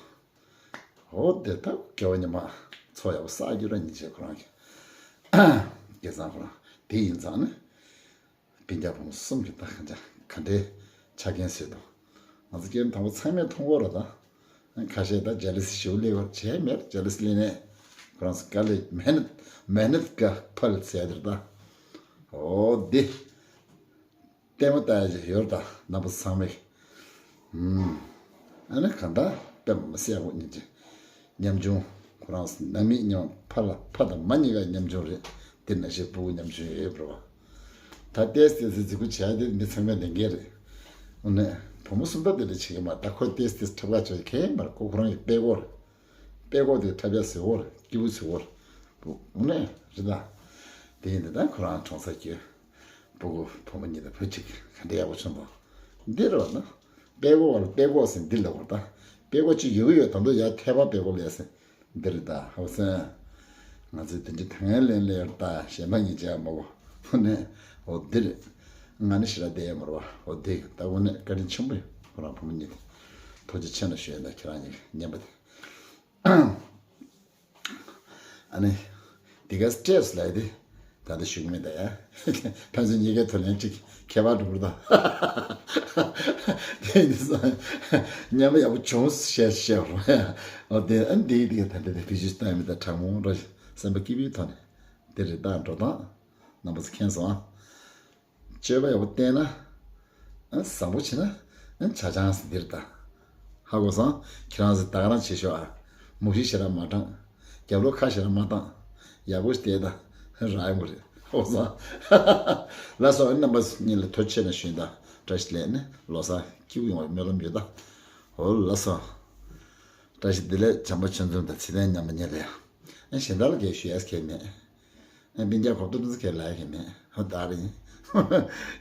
འོ་དེ་ད་སྐྱེ་བ་སྔོན་མ་ཚོ་ཡག་པོ་བསགས་རྒྱུ་ར་སྙིང་རྗེ། ཁོ་རང་གི་སྐལ་བཟང་ཁོ་རང་དེ་ཡིན་ཙང་ནི། སྤུན་ཀྱག་བུ་མོ་གསུམ་གྱི་ད་གང་ཅག་ག་འདྲའི་ཆ་རྐྱེན་བཟོས་འདུག་ང་ཚོ་སྐྱེ་བོ་དང་པོ་ཚང་མས་མཐོང་གི་ཡོད་རེད་ད། ཁ་ཤས་ད་ཇེ་ལི་སི་ཞེ་པོ་སླེབས་ཡོད་རེད། བྱས་མེད་ཇེ་ལི་སི་སླེབས་ནས་ཁོ་རང་ཚོ་དཀའ་ལས་མེ་ནད་མེ་ནད་ཀ་ཕལ་ཟེར་དེར་ད། འོ་འདི་ལྟད་མོ་ལྟ་ཡ་ཅིག་ཡོད་རེད་ད། རྣམ་པ་ཚང་མས། ཨ་ནི་གང་ལྟར་དཔེ་མ་སྲིད་ཡག་པོ་ཉིན་གཅིག་ཉམ་ཆུང་ཁོ་རང་ནང་མི་མཉམ་ཕ་ལ་ཕ་དང་མ་གཉིས་ཀ་ཉམ་ཆུང་རེད། དེ་ནང་བཞིན་སྤུ་གུ་ཉམ་ཆུང་ཡོད་པ་རེད་བ། ད་ཏེས་ཏེས་རྫི་གུ་བྱས་ཏེ་མི་ཚང་མས་ལས་འགན་རེད། ཨ་ནི་བུ་མོ་གསུམ་ད་དེ་འདྲ་བྱེད་ཀྱི་མ་རེད། ད་ཁོ་ཏེས་ཏེས་འཁྲབ་ཁ་བྱོས་ཁྱད་མ་རེད། ཁོ་ཁོ་རང་གི་དཔེ་ཁོག་རེད། དཔེ་ཁོག་དེ་འཁྲབ་ཡ་ཟེར་བོ་རེད། སྐྱིད་པོ་ཟེར་བོ་རེད། བུ་མོ་ནས་རེད་ད། དེ་ཡིན་དེ་ད་ཁོ་རང་གྲོང་གསེབ་ཀྱི་སྤུ་གུ་བུ་མོ་གཉིས་དང་བུ་གཅིག་ག་འདྲ་ཡག་པོ་བྱུང་བ། འདི་རེད་བ་ན། དཔེ་ཁོག་བ་ལ་དཔེ་ཁོག་ཟེར་འདི་ལབ་དགོས་ད། དཔེ་ཁོག་གཅིག་ཡོད་ཀྱི་ཡོད། ད་དུང་ཡར་ཐལ་བ་དཔེ་ཁོག་ལས་ཟེར། འདི་རེད་ད། ཧ་གོ་སོང་། ང་ཚོས་དེ་འདྲའི་ཐང་ལེན་ལེ་ཡོད་ད། གཞན་པ་ངས་བྱས་མ་གོ་འོ་ནས། འོ་འདི་རེད། ང་ནི་ཞེ་དྲག་བསྡད་ཡོད་མ་རེད་བ། འོ་འདི་ད་འོ་ནས་བཀའ་དྲིན་ཆེན་པོ་ཡོད། ཁོ་རང་བུ་མོ་གཉིས་དེ། ཐུགས་རྗེ་ཆེ་ན་ཞུ་ཡ་ད། ཁྱེད་རང་གཉིས་ཀྱི་བརྙན་པ་དེ། ཨ་ནི། འདི་ག་སི་ཊེ་སི་ལབ་ཡ་དེ། ད་ལྟ་ཞུ་གི་མེད་ད་ཡ། ཕན་ཚུན་གཉིས་ཀའི་ཐུགས་ལན་གཅིག་ཁྱད་པར་འགྲོ་གི་རེད་ད། དེ་ཡིན་ཙང་། མཉམ་པ་ཡག་པོ་བྱུང་ཞེས་བཤད་རོགས། འོ་དེ་ཨ་ནི་དེ་ཡི་དེ་ག་ད་ལྟ་དེ་བི་ཇི་ལྟ་ཡ་མེད་ད། དྲང་མོ་འགྲོ་སེམས་པ་སྐྱིད་པོའི་ཐོག་ནས། དེ་རེད་ད་འགྲོ་སྟངས། རྣམ་པ་ཚོ་མཁྱེན་སོང་ཨ། སྤྱོད་པ་ཡག་པོ་བསྟེན་ན། ཨ་བཟང་པོ་བྱེད་ན། ཨ་ཆ་ཆང་ཟེར་འདིར་ད། ཧ་གོ་སོང་། ཁྱེད་རང་ཚོ་ད་ག་རང་བྱེད་ཤོག་ཨ། མུ་ཤི་ཞེ་དྲག་མ་དྲངས། རྒྱབ་ལོགས་ཁ་ཞེ་དྲག་མ་བཏང་། ཡག་པོ་བལྟས་ད། རག་ཡོང་གི་རེད། ཧ་གོ་སོང་། ལགས་སོ། ཨ་རྣམ་པ་གཉིས་ལ་ཐུགས་རྗེ་ཆེ་ཞུ་ཡིན་ད། བཀྲ་ཤིས་བདེ་ལེགས་ནི་ལོ་གསར་སྐྱིད་པོ་ཡོང་བའི་སྨོན་ལམ་ཡོད་ད། འོ་ལགས་སོ། བཀྲ་ཤིས་བདེ་ལེགས། བྱམས་པ་ཆོས་འཛོམས་དང་ཚེ་བརྟན་མཉམ་པ་གཉིས་ལ་ཡ། ཨ་གཞན་དག་ལ་གས་ཞུ་ཡས་གས་མེད། ཨ་སྤུན་ཀྱག་གོ་ཏོ་ཏོ་ཚོ་གས་ལ་ཡ་གས་མེད། ཧོ་ད་རེད།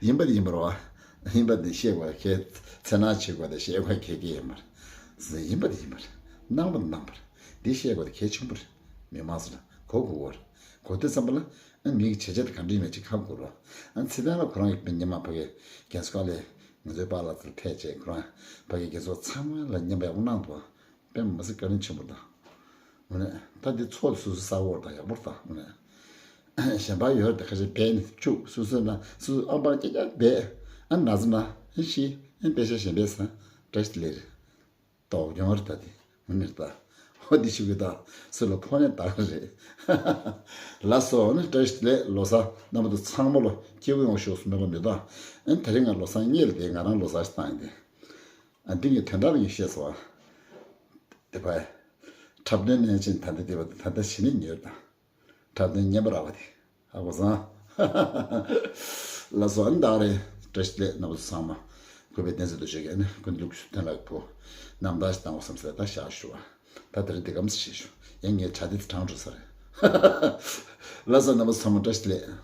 ཡིན་པ་དེ་ཡིན་པ་རེད་བ། ཡིན་པ་དེ་བཤད་དགོས་གས། འཚེར་སྣང་བྱེད་དགོས་དེ་བཤད་དགོས་གས་གས་ཡིན་པ་རེད། ཡིན་པ་དེ་ཡིན་པ་རེད། སྣང་བ་དེ་སྣང་བ་རེད། འདི་བཤད་དགོས་དེ་གལ་ཆེན་པོ་རེད། མི་མང་ཚོ་ལ་གོ་དགོས་པ་རེད། གོ་དུས་ཙམ་པ་ལ་ཨ་མི་གི་བྱས་རྗེས་དེ་ག་འདྲ་ཡིན་མིན་ཅིག་ཧ་གོ་རོགས། ཨ་ཚེ་བརྟན་ལགས་ཁོ་རང་གི་ཉི་མ་ཕ་གི་རྒན་གསོ་ཁང་ལས་ང་ཚོའི་པཱ་ལགས་ཚོར་ཕེབས་བྱས་ཁོ་རང་ཕ་གི་རྒན་གསོ་ཚང་མ་ལ་བརྙན་པར་ཡག་པོ་གནང་འདུག་དཔེ་མི་སྲིད་བཀའ་དྲིན་ཆེན་པོ་དང་། དངོས་གནས་ད་འདི་ཚོགས་སུ་སུ་གསར་བོར་དང་ཡག་པོར་དང་དངོས་གནས། གཞན་པ་ཡོད་རེད་ད། ཁ་ཤས་བས་ནི་བཅུག་སུ་སུ་ན་སུ་སུ་ཨམ་པར་ཀྱ་ཀྱ་བས། ཨ་ན་ཟི་ན་ཨ་ཤི་ཨ་དཔེ་ཆ་གཞན་པས་ས་བཀྲ་ཤིས་བདེ་ལེགས་རེད། ཏོག་ཡོང་རེད་ད་དེ་དངོས་གནས་ད། ཧོ་འདི་ཞུ་གི་ད་སུ་ལ་ཕོ་ནས་ད་ག་རེད། ལགས་སོ། ཨ་ནི་བཀྲ་ཤིས་བདེ་ལེགས་ལོ་གསར་རྣམ་པ་ཚོ་ཚང་མ་ལ་སྐྱིད་པོ་ཡོང་ཤོག་སུ་མེད་པ་མི་ད། ཨ་ནི་དེ་རིང་ང་ལོ་གསར་རྙེད་ལ་དེ་ང་རང་ལོ་གསར་ཞིག་བཏང་ཡིན་ཏེ། ཨ་འདི་ངས་དོན་དག་ལ་ངས་བཤད་སོང་ཨ། དེ་བས། འཁྲབ་སྟོན་གནས་ཆེན་ད་ལྟ་དེ་བ་ད་ལྟ་གཞི་ནས་ཉོས་དང་། འཁྲབ་སྟོན་རྙེད་པ་རག་པ་དེ། ཧ་གོ་སོང་། ལགས་སོ། ཨ་ནི་ད་རེས་བཀྲ་ཤིས་བདེ་ལེགས་རྣམ་པ་ཚོ་ཚང་མ། གུས་པས་བསྟན་འཛིན་རྡོ་རྗེ་གིས་ཨ་ནི་ཀུན་ལེགས་ཐོན་ལ་ཕུ། རྣམ་ཐར་ཞིག་བཏང་བ་བསམ་སེ་ད་བཞག་ཞུ་བ། ད་དེ་རིང་འདི་གམ་ཞིག་བྱེད་ཞུ། ཡང་ངས་དྲ་དེ་དྲངས་འགྲོ་ས་རེད། ལགས་སོ། རྣམ་པ་ཚོ་ཚང་མ་བཀྲ་ཤིས་བདེ་ལེགས།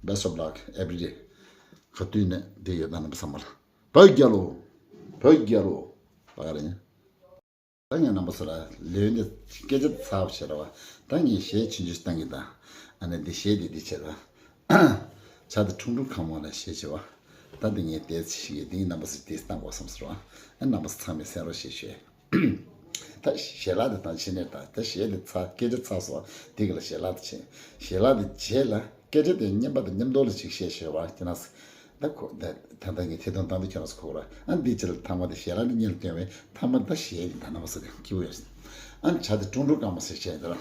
Best of luck every day། ག་དུས་ནས་འདི་ཡོད་ན་རྣམ་པ་ཚང་མ་ལ། བོད་རྒྱལ་ལོ། བོད་རྒྱལ་ལོ། ད་ག་རེ་ཡིན། ད་ངས་རྣམ་པ་ཚོ་ལ་ལེའུ་འདི་སྐད་ཆ་ཚར་བ་བྱས་ར་བ། ད་ངས་གཞས་ཆུང་ཆུང་ཞིག་བཏང་གི་ད། ཨ་ནི་འདི་གཞས་འདི་འདི་བྱས་ར། ཆ་དེ་ཁྲུང་ཁྲུང་ཁ་མོ་ལ་གཞས་བྱས་བ། ད་འདི་ངས་ཏོག་ཙམ་ཞིག་གི་འདི་རྣམ་པ་ཚོ་ཏོག་ཙམ་བཏང་དགོས་བསམ་ཟེར་བ། ཨ་རྣམ་པ་ཚོ་ཚང་མས་གསན་རོགས་ཞེས་ཞུ། ད་གཞས་ལ་དེ་དང་ཕྱི་ནས་ད་ད་གཞས་དེ་ཚར། སྐད་ཆ་ཚར་སོང་། འདི་ག་ལ་གཞས་ལ་དེ་བྱས། གཞས་ལ་དེ་རྗེས་ལ་སྐད་ཆ་དེ་མཉམ་པ་དང་མཉམ་དུ་ལ་ཅིག་བཤད་ཤེས་བ་ཁྱེད་རང་ཚོ། ད་ཁོ་ད་ད་ད་ངས་ཐད་གཏོང་བཏང་དུས་ཁྱེད་རང་ཚོ་གོ་ར། ཨ་འདི་ཕྱི་ལ་ཐ་མ་དེ་གཞས་ལ་དེ་གཉིས་ལ་བསྟན་བས་ཐ་མ་ད་གཞས་ཡིན་ད་རྣམ་པ་ཚོ་དེ་སྐྱིད་པོ་ཡོད། ཨ་བྱ་དེ་ཀྲུང་ཀྲུང་རྐང་མ་ཟེར་བཤད་ཡིན་ད་ར།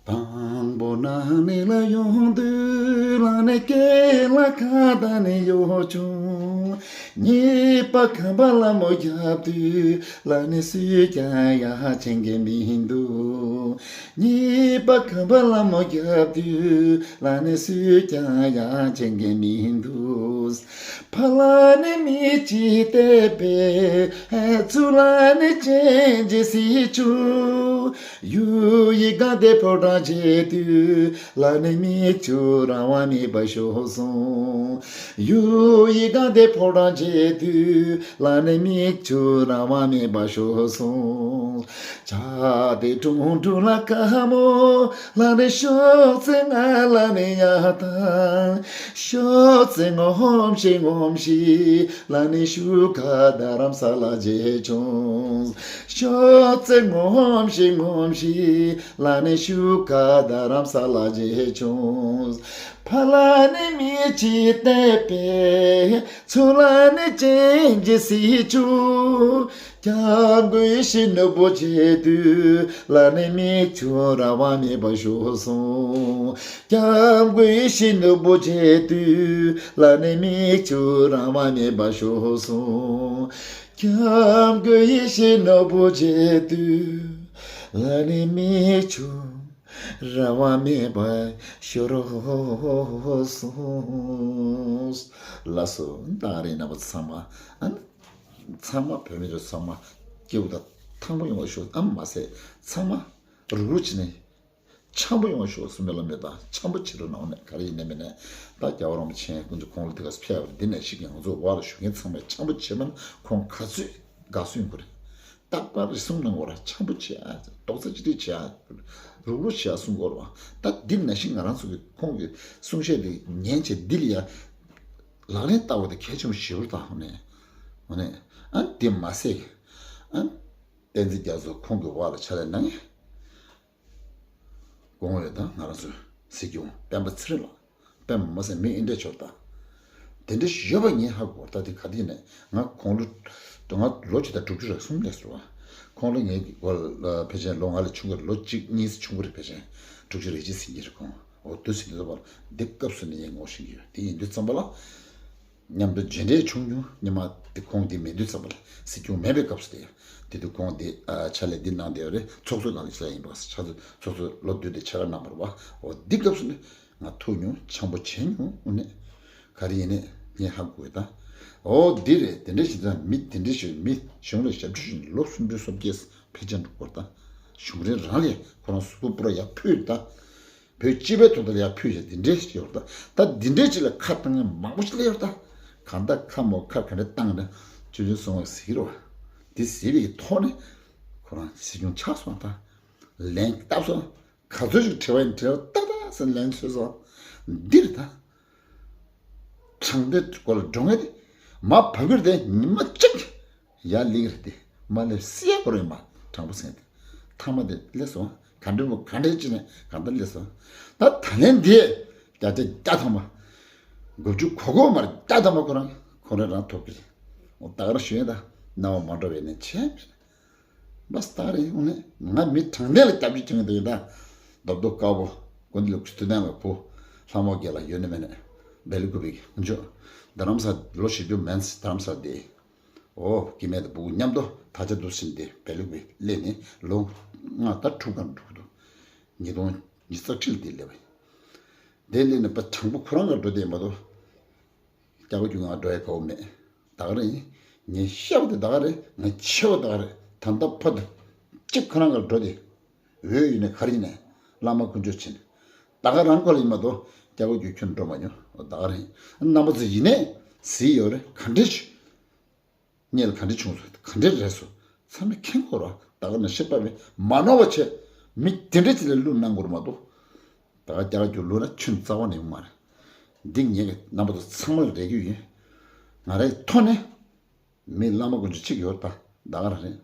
དང་པོ་ན་ནི་ལ་ཡོང་དུས་ལ་ནི་སྐེ་ལ་ཁ་ད་ནི་ཡོ་ཆུང་། གཉིས་པ་ཁམས་པ་ལ་མོ་རྒྱབ་དུས་ལ་ནི་སུས་ཀྱང་ཡ་ཆེན་གི་མི་འདུག་གཉིས་པ་ཁམས་པ་ལ་མོ་རྒྱབ་དུས་ལ་ནི་སུས་ཀྱང་ཡ་ཆེན་གི་མི་འདུག་ཕ་ལ་ནི་མི་གཅིག་བལྟས་པས་ཚུར་ལ་ནི་ཅན་གྱི་སྲིད་བྱུང་། ཡུ་ཡི་གང་དེ་ཕོ་བྲང་བྱེད་དུས་ལ་ནི་མིག་ཆུ་རང་དབང་མེད་པར་ཤོར་སོང་། ཡུ་ཡི་གང་དེ་ཕོ་བྲང་བྱེད་དུས་ལ་ནི་མིག་ཆུ་རང་དབང་མེད་པར་ཤོར་སོང་། བྱ་དེ་ཀྲུང་ཀྲུང་ལ་དཀའ་མོ་ལ་ནི་ཤོག་ཙེ་ང་ལ་ནི་ཡ་དང་། ཤོག་ཙེ་ངོམ་ཤིག་ངོམ་ཤིག་ལ་ནི་ཤུ་ཁ་རྡ་རམ་ས་ལ་བྱེད་བྱུང་། ཤོག་ཙེ་ངོམ་ཤིག་ངོམ་ཤིག་ལ་ནི་ཤུ་ཁ་རྡ་རམ་ས་ལ་བྱེད་བྱུང་། ཕ་ལ་ནི་མི་གཅིག་བལྟས་པས་ཚུར་ལ་ནི་ཅན་གྱི་སྲིད་བྱུང་། སྐྱབས་མགོན་ཡིད་བཞིན་ནོར་བུ་མཇལ་དུས་ལ་ནི་མིག་ཆུ་རང་དབང་མེད་པར་ཤོར་སོང་། སྐྱབས་མགོན་ཡིད་བཞིན་ནོར་བུ་མཇལ་དུས་ལ་ནི་མིག་ཆུ་རང་དབང་མེད་པར་ཤོར་སོང་། སྐྱབས་མགོན་ཡིད་བཞིན་ནོར་བུ་མཇལ་དུས་ལ་ནི་མིག་ཆུ་རང་དབང་མེད་པར་ཤོར་སོང་། ལགས་སོ། ད་རེས་རྣམ་པ་ཚང་མ་ཨ་ནི་ཚང་མ་བོད་མི་རེ་ཚང་མ་སྐྱིད་པོ་དང་ཐང་པོ་ཡོང་བ་ཤོག་ཨ་མ་ཟད་ཚང་མ་རུག་རུག་བྱས་ནས་འཆམ་པོ་ཡོང་བ་ཤོག་སུ་མེད་ལ་མེད་དང་འཆམ་པོ་བྱེད་རོགས་གནང་ནས་ག་རེ་ཡིན་ནའི་མིན་ནའི་ད་རྒྱལ་བ་རིན་པོ་ཆེ་ཀུན་གྱི་ཁོང་ལ་དེ་ག་ཚོད་ཕེབས་པ་རེད། འདི་ནས་ཤིག་ང་ཚོ་བར་ལ་བཞུགས་མཁན་ཚང་མས་འཆམ་པོ་བྱེད་མ་ན་ཁོང་ག་ཚོད་དགའ་བསུ་ཡོང་གི་རེད། རྟག་པར་རེ་ཟུང་གནང་དགོས་ར། འཆམ་པོ་བྱེད་ཨ། རྡོག་རྩ་གཅིག་སྒྲིལ་བྱེད་ཨ། རུག་རུག་བྱེད་ཨ་གསུང་དགོས་ར། ད་འདི་ནང་བཞིན་ང་རང་ཚོ་གི་ཁོང་གི་གསུང་བཤད་འདི་ཉན་བྱས་འདི་ལ་ཡ་ལག་ལེན་བསྟར་བ་དེ་གལ་ཆེན་པོ་ཞེ་པོ་རེད། ད་ཧོ་ནས་ཧོ་ནས་ཨ་འདི་མ་ཟད་ཨ་བསྟན་འཛིན་རྒྱ་མཚོ་ཁོང་གི་འོག་ལ་ཕྱག་ལས་གནང་ཡ། སྐུ་ངོ་ཡོད་དང་ང་རང་ཚོའི་སྲིད་སྐྱོང་སྤེན་པ་ཚེ་རིང་ལགས། སྤེན་པ་མ་ཟད་མི་ཨེ་འདྲས་ཆོར་དང་། དེ་འདྲ་ཞིག་ཡོད་པ་ངས་ཧ་གོ། ད་དེ་ག་དུས་ནས་ང་ཁོང་ལོ་ང་ལོ་བཅུ་དང་དྲུག་ཅུ་རེ་གསུམ་ལས་སོང་བ། ཁོང་ལོ་ངའི་སྒོ་ལ་ཕལ་ཆེར་ལོ་ང་ལས་ཆུང་གི་རེད། ལོ་གཅིག་གཉིས་ཆུང་གི་རེད། ཕལ་ཆེར་ དྲུག་ཅུ་རེ་གཅིག་ཟིན་གྱི་རེད་ཁོང་། འོ་དུ་ཟིན་དུས་ཙམ་པ་ལ་འདི་སྐབས་སུ་ནི་ངས་ངོ་ཤེས་ཀྱི་ཡོད། དེ་ཡིན་དུས་ཙམ་པ་ལ་མཉམ་དུ་མཇལ་འཕྲད་བྱུང་མྱོང་། ཉི་མ་དེ་ཁོང་འདི་མེད་དུས་ཙམ་པ་ལ་སྲིད་སྐྱོང་མེད་པའི་སྐབས་སུ་དེ་དེ་དུས་ཁོང་འདི་ཕྱག་ལས་འདི་གནང་བསྡད་ཡོད་རེད། ཚོགས་གཙོ་གནང་ལས་ཤག་ཡིན་པ། ཕྱག་ཚོགས་གཙོ་ལོ་བདུན་དེ་ཕྱག་ཁར་གནང་བ་རེད་པ། འོ་འདི་སྐབས་སུ་ནི་ང་ཐུག་མྱོང་། འཆམ་པོ་བྱས་མྱོང་། དངོས་གནས་ག་རེ་ཡིན་ནས་ངས་ཧ་གོ་ཡོད་ད། འོ་འདི་རེད། དེ་འདྲ་ཞིག་ད་མི་དེ་འདྲ་ཞིག་མི་གཞུང་ལ་ཞབས་ཕྱི་ཞུ་ནས་ལོ་སུམ་ཅུ་སོ་བརྒྱད་ཕལ་ཆེར་འགྲོ་གི་རེད་ད། གཞུང་འབྲེལ་རང་ལས་ཁོ་རང་གཟུགས་པོ་པུ་ར་ཡར་ཕུད་ད། བོད་སྤྱི་པའི་དོན་དག་ལ་ཡར་ཕུད་བྱས་འདི་འདྲས་ཞིག་ཡོད་རེད་ད། ད་འདི་འདྲས་ཅིག་ལ་ཁ་བཏང་མཁན་མང་པོ་ཞིག་སླེབས་ཡོད་རེད་ད། གང་ལྟར་ཁ་མོ་ཁ་ག་འདྲ་བཏང་ན་ཆུ་ཆུ་སོང་བ་ཟིག་རེད་པ། འདི་ཟེར་བའི་ཐོག་ནས་ཁོ་རང་སྲིད་སྐྱོང་ཆགས་སོང་ད། ལན་བཏབ་སོང་། ག་ཚོད་ཅིག་དྲི་བ་ཡིན་དྲི་བ་ཏག་ཏག་ཟེར་ལན་འཚོལ་སོང་། འདི་རེད་ད། དྲང་བདེན་སྐོར་ལ་འགྲོ་ངེས་དེ། མ་བབ་གི་རེད་དེ། ཉི་མ་གཅིག་ཡར་སླེབས་ཀྱི་རེད་དེ། མ་སླེབས་སྲིད་ཡ་གོ་རེད་མ། དྲང་པོ་ཟེར་དེ། མཐའ་མ་དེ་སླེབས་སོང་། ག་འདྲ་མོ་ག་འདྲ་ཅི་ནས་གང་ལྟར་སླེབས་སོང་། ད་ད་ལན་འདི་བརྒྱ་ཆ་བརྒྱ་ཐམ་པ། དགུ་བཅུ་གོ་གོ་མར་བརྒྱ་ཐམ་པ་ཁོ་རང་ཁོ་རང་རང་ཐོབ་ཀྱི་རེད། འོ་ད་ག་རང་ཞུ་ཡ་ད། རྣ་བ་མ་འགྲོ་བའི་ནས་བྱས་མེད། བས་ད་རེས་དངོས་གནས་ང་མི་དྲང་བདེན་ལ་སྐྱབས་བཅོལ་བྱུང་ཡོད་དེ་ཡིན་ད། རྡོབ་རྡོབ་དཀར་པོ་དགོན་སྡེ་ལ་ཁུ་ཐུ་ནང་བའི་བུ་ལྷ་མོ་རྒྱལ་ལ་ཡོད་ནི་མེད་ནས་བེ་ལི་ཀུ་པའི་ཁོང་ཚོ་རྡ་རམ་ས་ལོ་བཞི་བཅུ་མན་རྡ་རམ་ས་དེ། འོ་སྐྱེ་དམན་དང་བུ་མཉམ་དུ་ད་ཆ་འདུག་ཕྱིན་ཏེ་བེ་ལི་ཀུ་པའི་སླེབས་ནས་ལོ་ལྔ་ད་དྲུག་གམ་དྲུག་འདུག་ཉིས་སྟོང་ཉི་ཤུ་རྩ་ཁྲི་ལ་དེ་སླེབས་པ་ཡིན། དེ་སླེབས་ནས་པ་དྲང་པོ་ཁོ་རང་ག་འགྲོ་དེ་མ་གཏོགས། སྐྱ་བོ་ཁྱོད་ང་འགྲོ་ཡ་གོ་མེད། ད་ག་རེད། ངས་བཤད་པ་དེ་ད་ག་རེད། ངས་ཆེ་བ་ད་ག་རེད། ད་ལྟ་ཕ་དུ་གཅིག་ཁོ་རང་ག་འགྲོ་དེ། འོས་ཡིན་ནས་ག་རེ་ཡིན་ནས་བླ་མ་དཀོན་མཆོག་ཕྱིན། ད་ག་རང་ཁོ་ལ་ཡིན་མ་གཏོགས་སྐྱ་བོ་ཁྱོད་ཁྱོད་འགྲོ་མ་མྱོང་། ད་ག་རེད། རྣམ་པ་ཚོ་ཡིན་ནས་ཟིག་ཡོད་རེད། ག་འདྲས་ཆུ། ངས་ལ་ག་འདྲ་བྱུང་སོང་། ག་འདྲ་རེད་སོང་། ཚང་མས་མཁྱེན་དགོས་ར། ད་ག་ནས་ཤེས་པ་བས་མ་ནོར་བ་བྱས། མི་དེ་འདྲ་ཅིག་ལ་བླུ་གནང་དགོས་ར་མ་གཏོགས། ད་ག་རྒྱ་གར་རྒྱུ་བླུ་ན་ཆུན་རྩ་བ་ནས་ཡོང་མ་རེད། འདི་ངས་ཀྱི་རྣམ་པ་ཚོ་ཚང་མ་ལ་རེ་རྒྱུ་ཡིན། ང་རའི་ཐོག་ནས་མི་བླ་མ་དཀོན་མཆོག་གཅིག་ཡོད་ད། ད་ག་ར་རེད།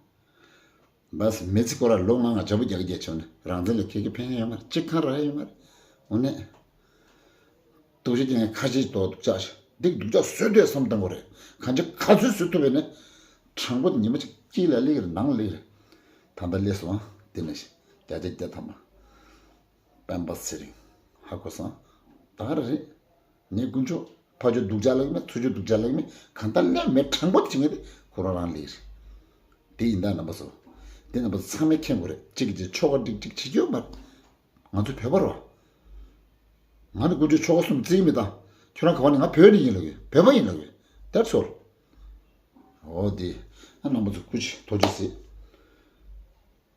བས་མི་ཚེ་སྐོར་ལ་ལོ་ལྔ་ང་བྱ་བོ་རྒྱག་རྒྱག་བྱས་ནས་རང་བཙན་ལ་ཁྱེད་ཀྱི་ཕན་ཡོན་ཡོད་མ་རེད། གཅིག་ཁང་ར་ཡོད་མ་རེད། འོ་ནས། སྟོབས་ཤུགས་ཀྱི་ངས་ཁ་ཆེ་ཏོག་ཏོག་བཅག་ཤིག་འདི་སྡུག་ཅག་བཟོས་འདོད་བསམ་བཏང་དགོས་རེད། གང་ཅི་ག་ཚོད་བཟོས་ཐུབ་པས་ནས། དྲང་པོ་ཉི་མ་གཅིག་དཀྱིལ་ལ་སླེབས་རེད། ནང་སླེབས་རེད། ད་ལྟ་སླེབས་སོང་། དེ་ནས་བརྒྱ་ཆ་བརྒྱ་ཐམ་པ། སྤེན་པ་ཚེ་རིང་། ཧ་གོ་སོང་། ད་ག་རེད། ངས་དཀོན་མཆོག་ཕ་ཆོས་སྡུག་ཅག་ལབ་མེད། ཚུར་ཆོས་སྡུག་ཅག་ལབ་མེད། གང་ལྟར་སླེབས་མེད། དྲང་པོ་དེ་བྱེད་ངེས་དེ་ཁོ་རང་རང་སླེབས་རེད། དེ་ཡིན་ད་རྣམ་པ་ཚོ། དེ་རྣམ་པ་ཚོ་ཚང་མས་མཁྱེན་དགོས་རེད། གཅིག་གིས་གཅིག་ཆོ་ག་འགྲིག་འགྲིག་བྱེད་རྒྱུ་མ་རེད། ང་ཚོ་བོད་པ་རེད་བ། ང་ནི་དཀོན་མཆོག་ཆོ་ག་གསུམ་བརྩི་གི་མེད་ད། ཁྱོད་རང་ག་བ་ནས། ང་བོད་ནས་ཡིན་ལབ་ཡོད། བོད་པ་ཡིན་ལབ་ཡོད། དེར་ཚོར། འོ་དེ། ཨ་རྣམ་པ་ཚོ་སྐུ་མཁྱེན་ཐུགས་རྗེ་གཟིགས།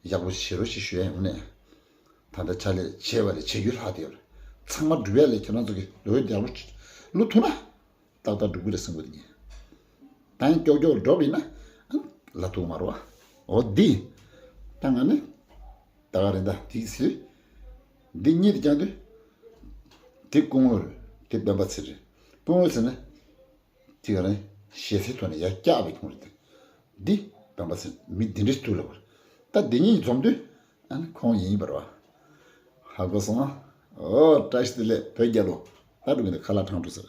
ཡག་པོ་བྱེད་རོགས་ཞེས་ཞུ་ཡ་ཡོང་ནས། ད་ལྟ་ཕྱག་ལས་བྱས་པ་ལས་བྱེད་རྒྱུ་ལྷག་དེ་ཡོད་རེད། ཚང་མ་སྒྲུབ་ཡ་ལས་ཁྱེད་རང་ཚོ་གི་འདོད་ཡག་པོ་བླུ་ཐུབ་ན། ཏག་ཏག་སྒྲུབ་གི་རེད་བསམ་གི་འདུག་ངས། ད་ཡང་ཀྱོག་ཀྱོག་སྒྲོབ་ཡིན་ན། ལ་ཐུག་མ་རེད་བ། འོ་འདི། ད་ང་ནི། ད་ག་རེད་ད་དེའི་ཚེ། འདི་གཉིས་དེ་ཀྱང་དུས། དེ་སྐུ་ངོ་རེད། དེ་སྤེན་པ་ཚེ་རེད། སྐུ་ངོ་ཟེར་ན། དེ་ག་རེད། ཞེ་སའི་ཐོག་ནས་ཡར་བཀྱག་པའི་ཁོང་རེད་དེ། འདི་སྤེན་པ་ཚེ་མི་འདི་འདྲས་ཐུག་ལ་བར། ད་འདི་གཉིས་འཛོམས་དུས། ཨ་ནི་ཁོང་ཡིན་པར་བ། ཧ་གོ་སོང་ཨ། ཨོ་བཀྲ་ཤིས་བདེ་ལེགས་བོད་རྒྱལ་ལོ། ད་འགྲོ་གི་འདུག་ཁ་ལག་ཁྲང་འགྲོ་ཟེར།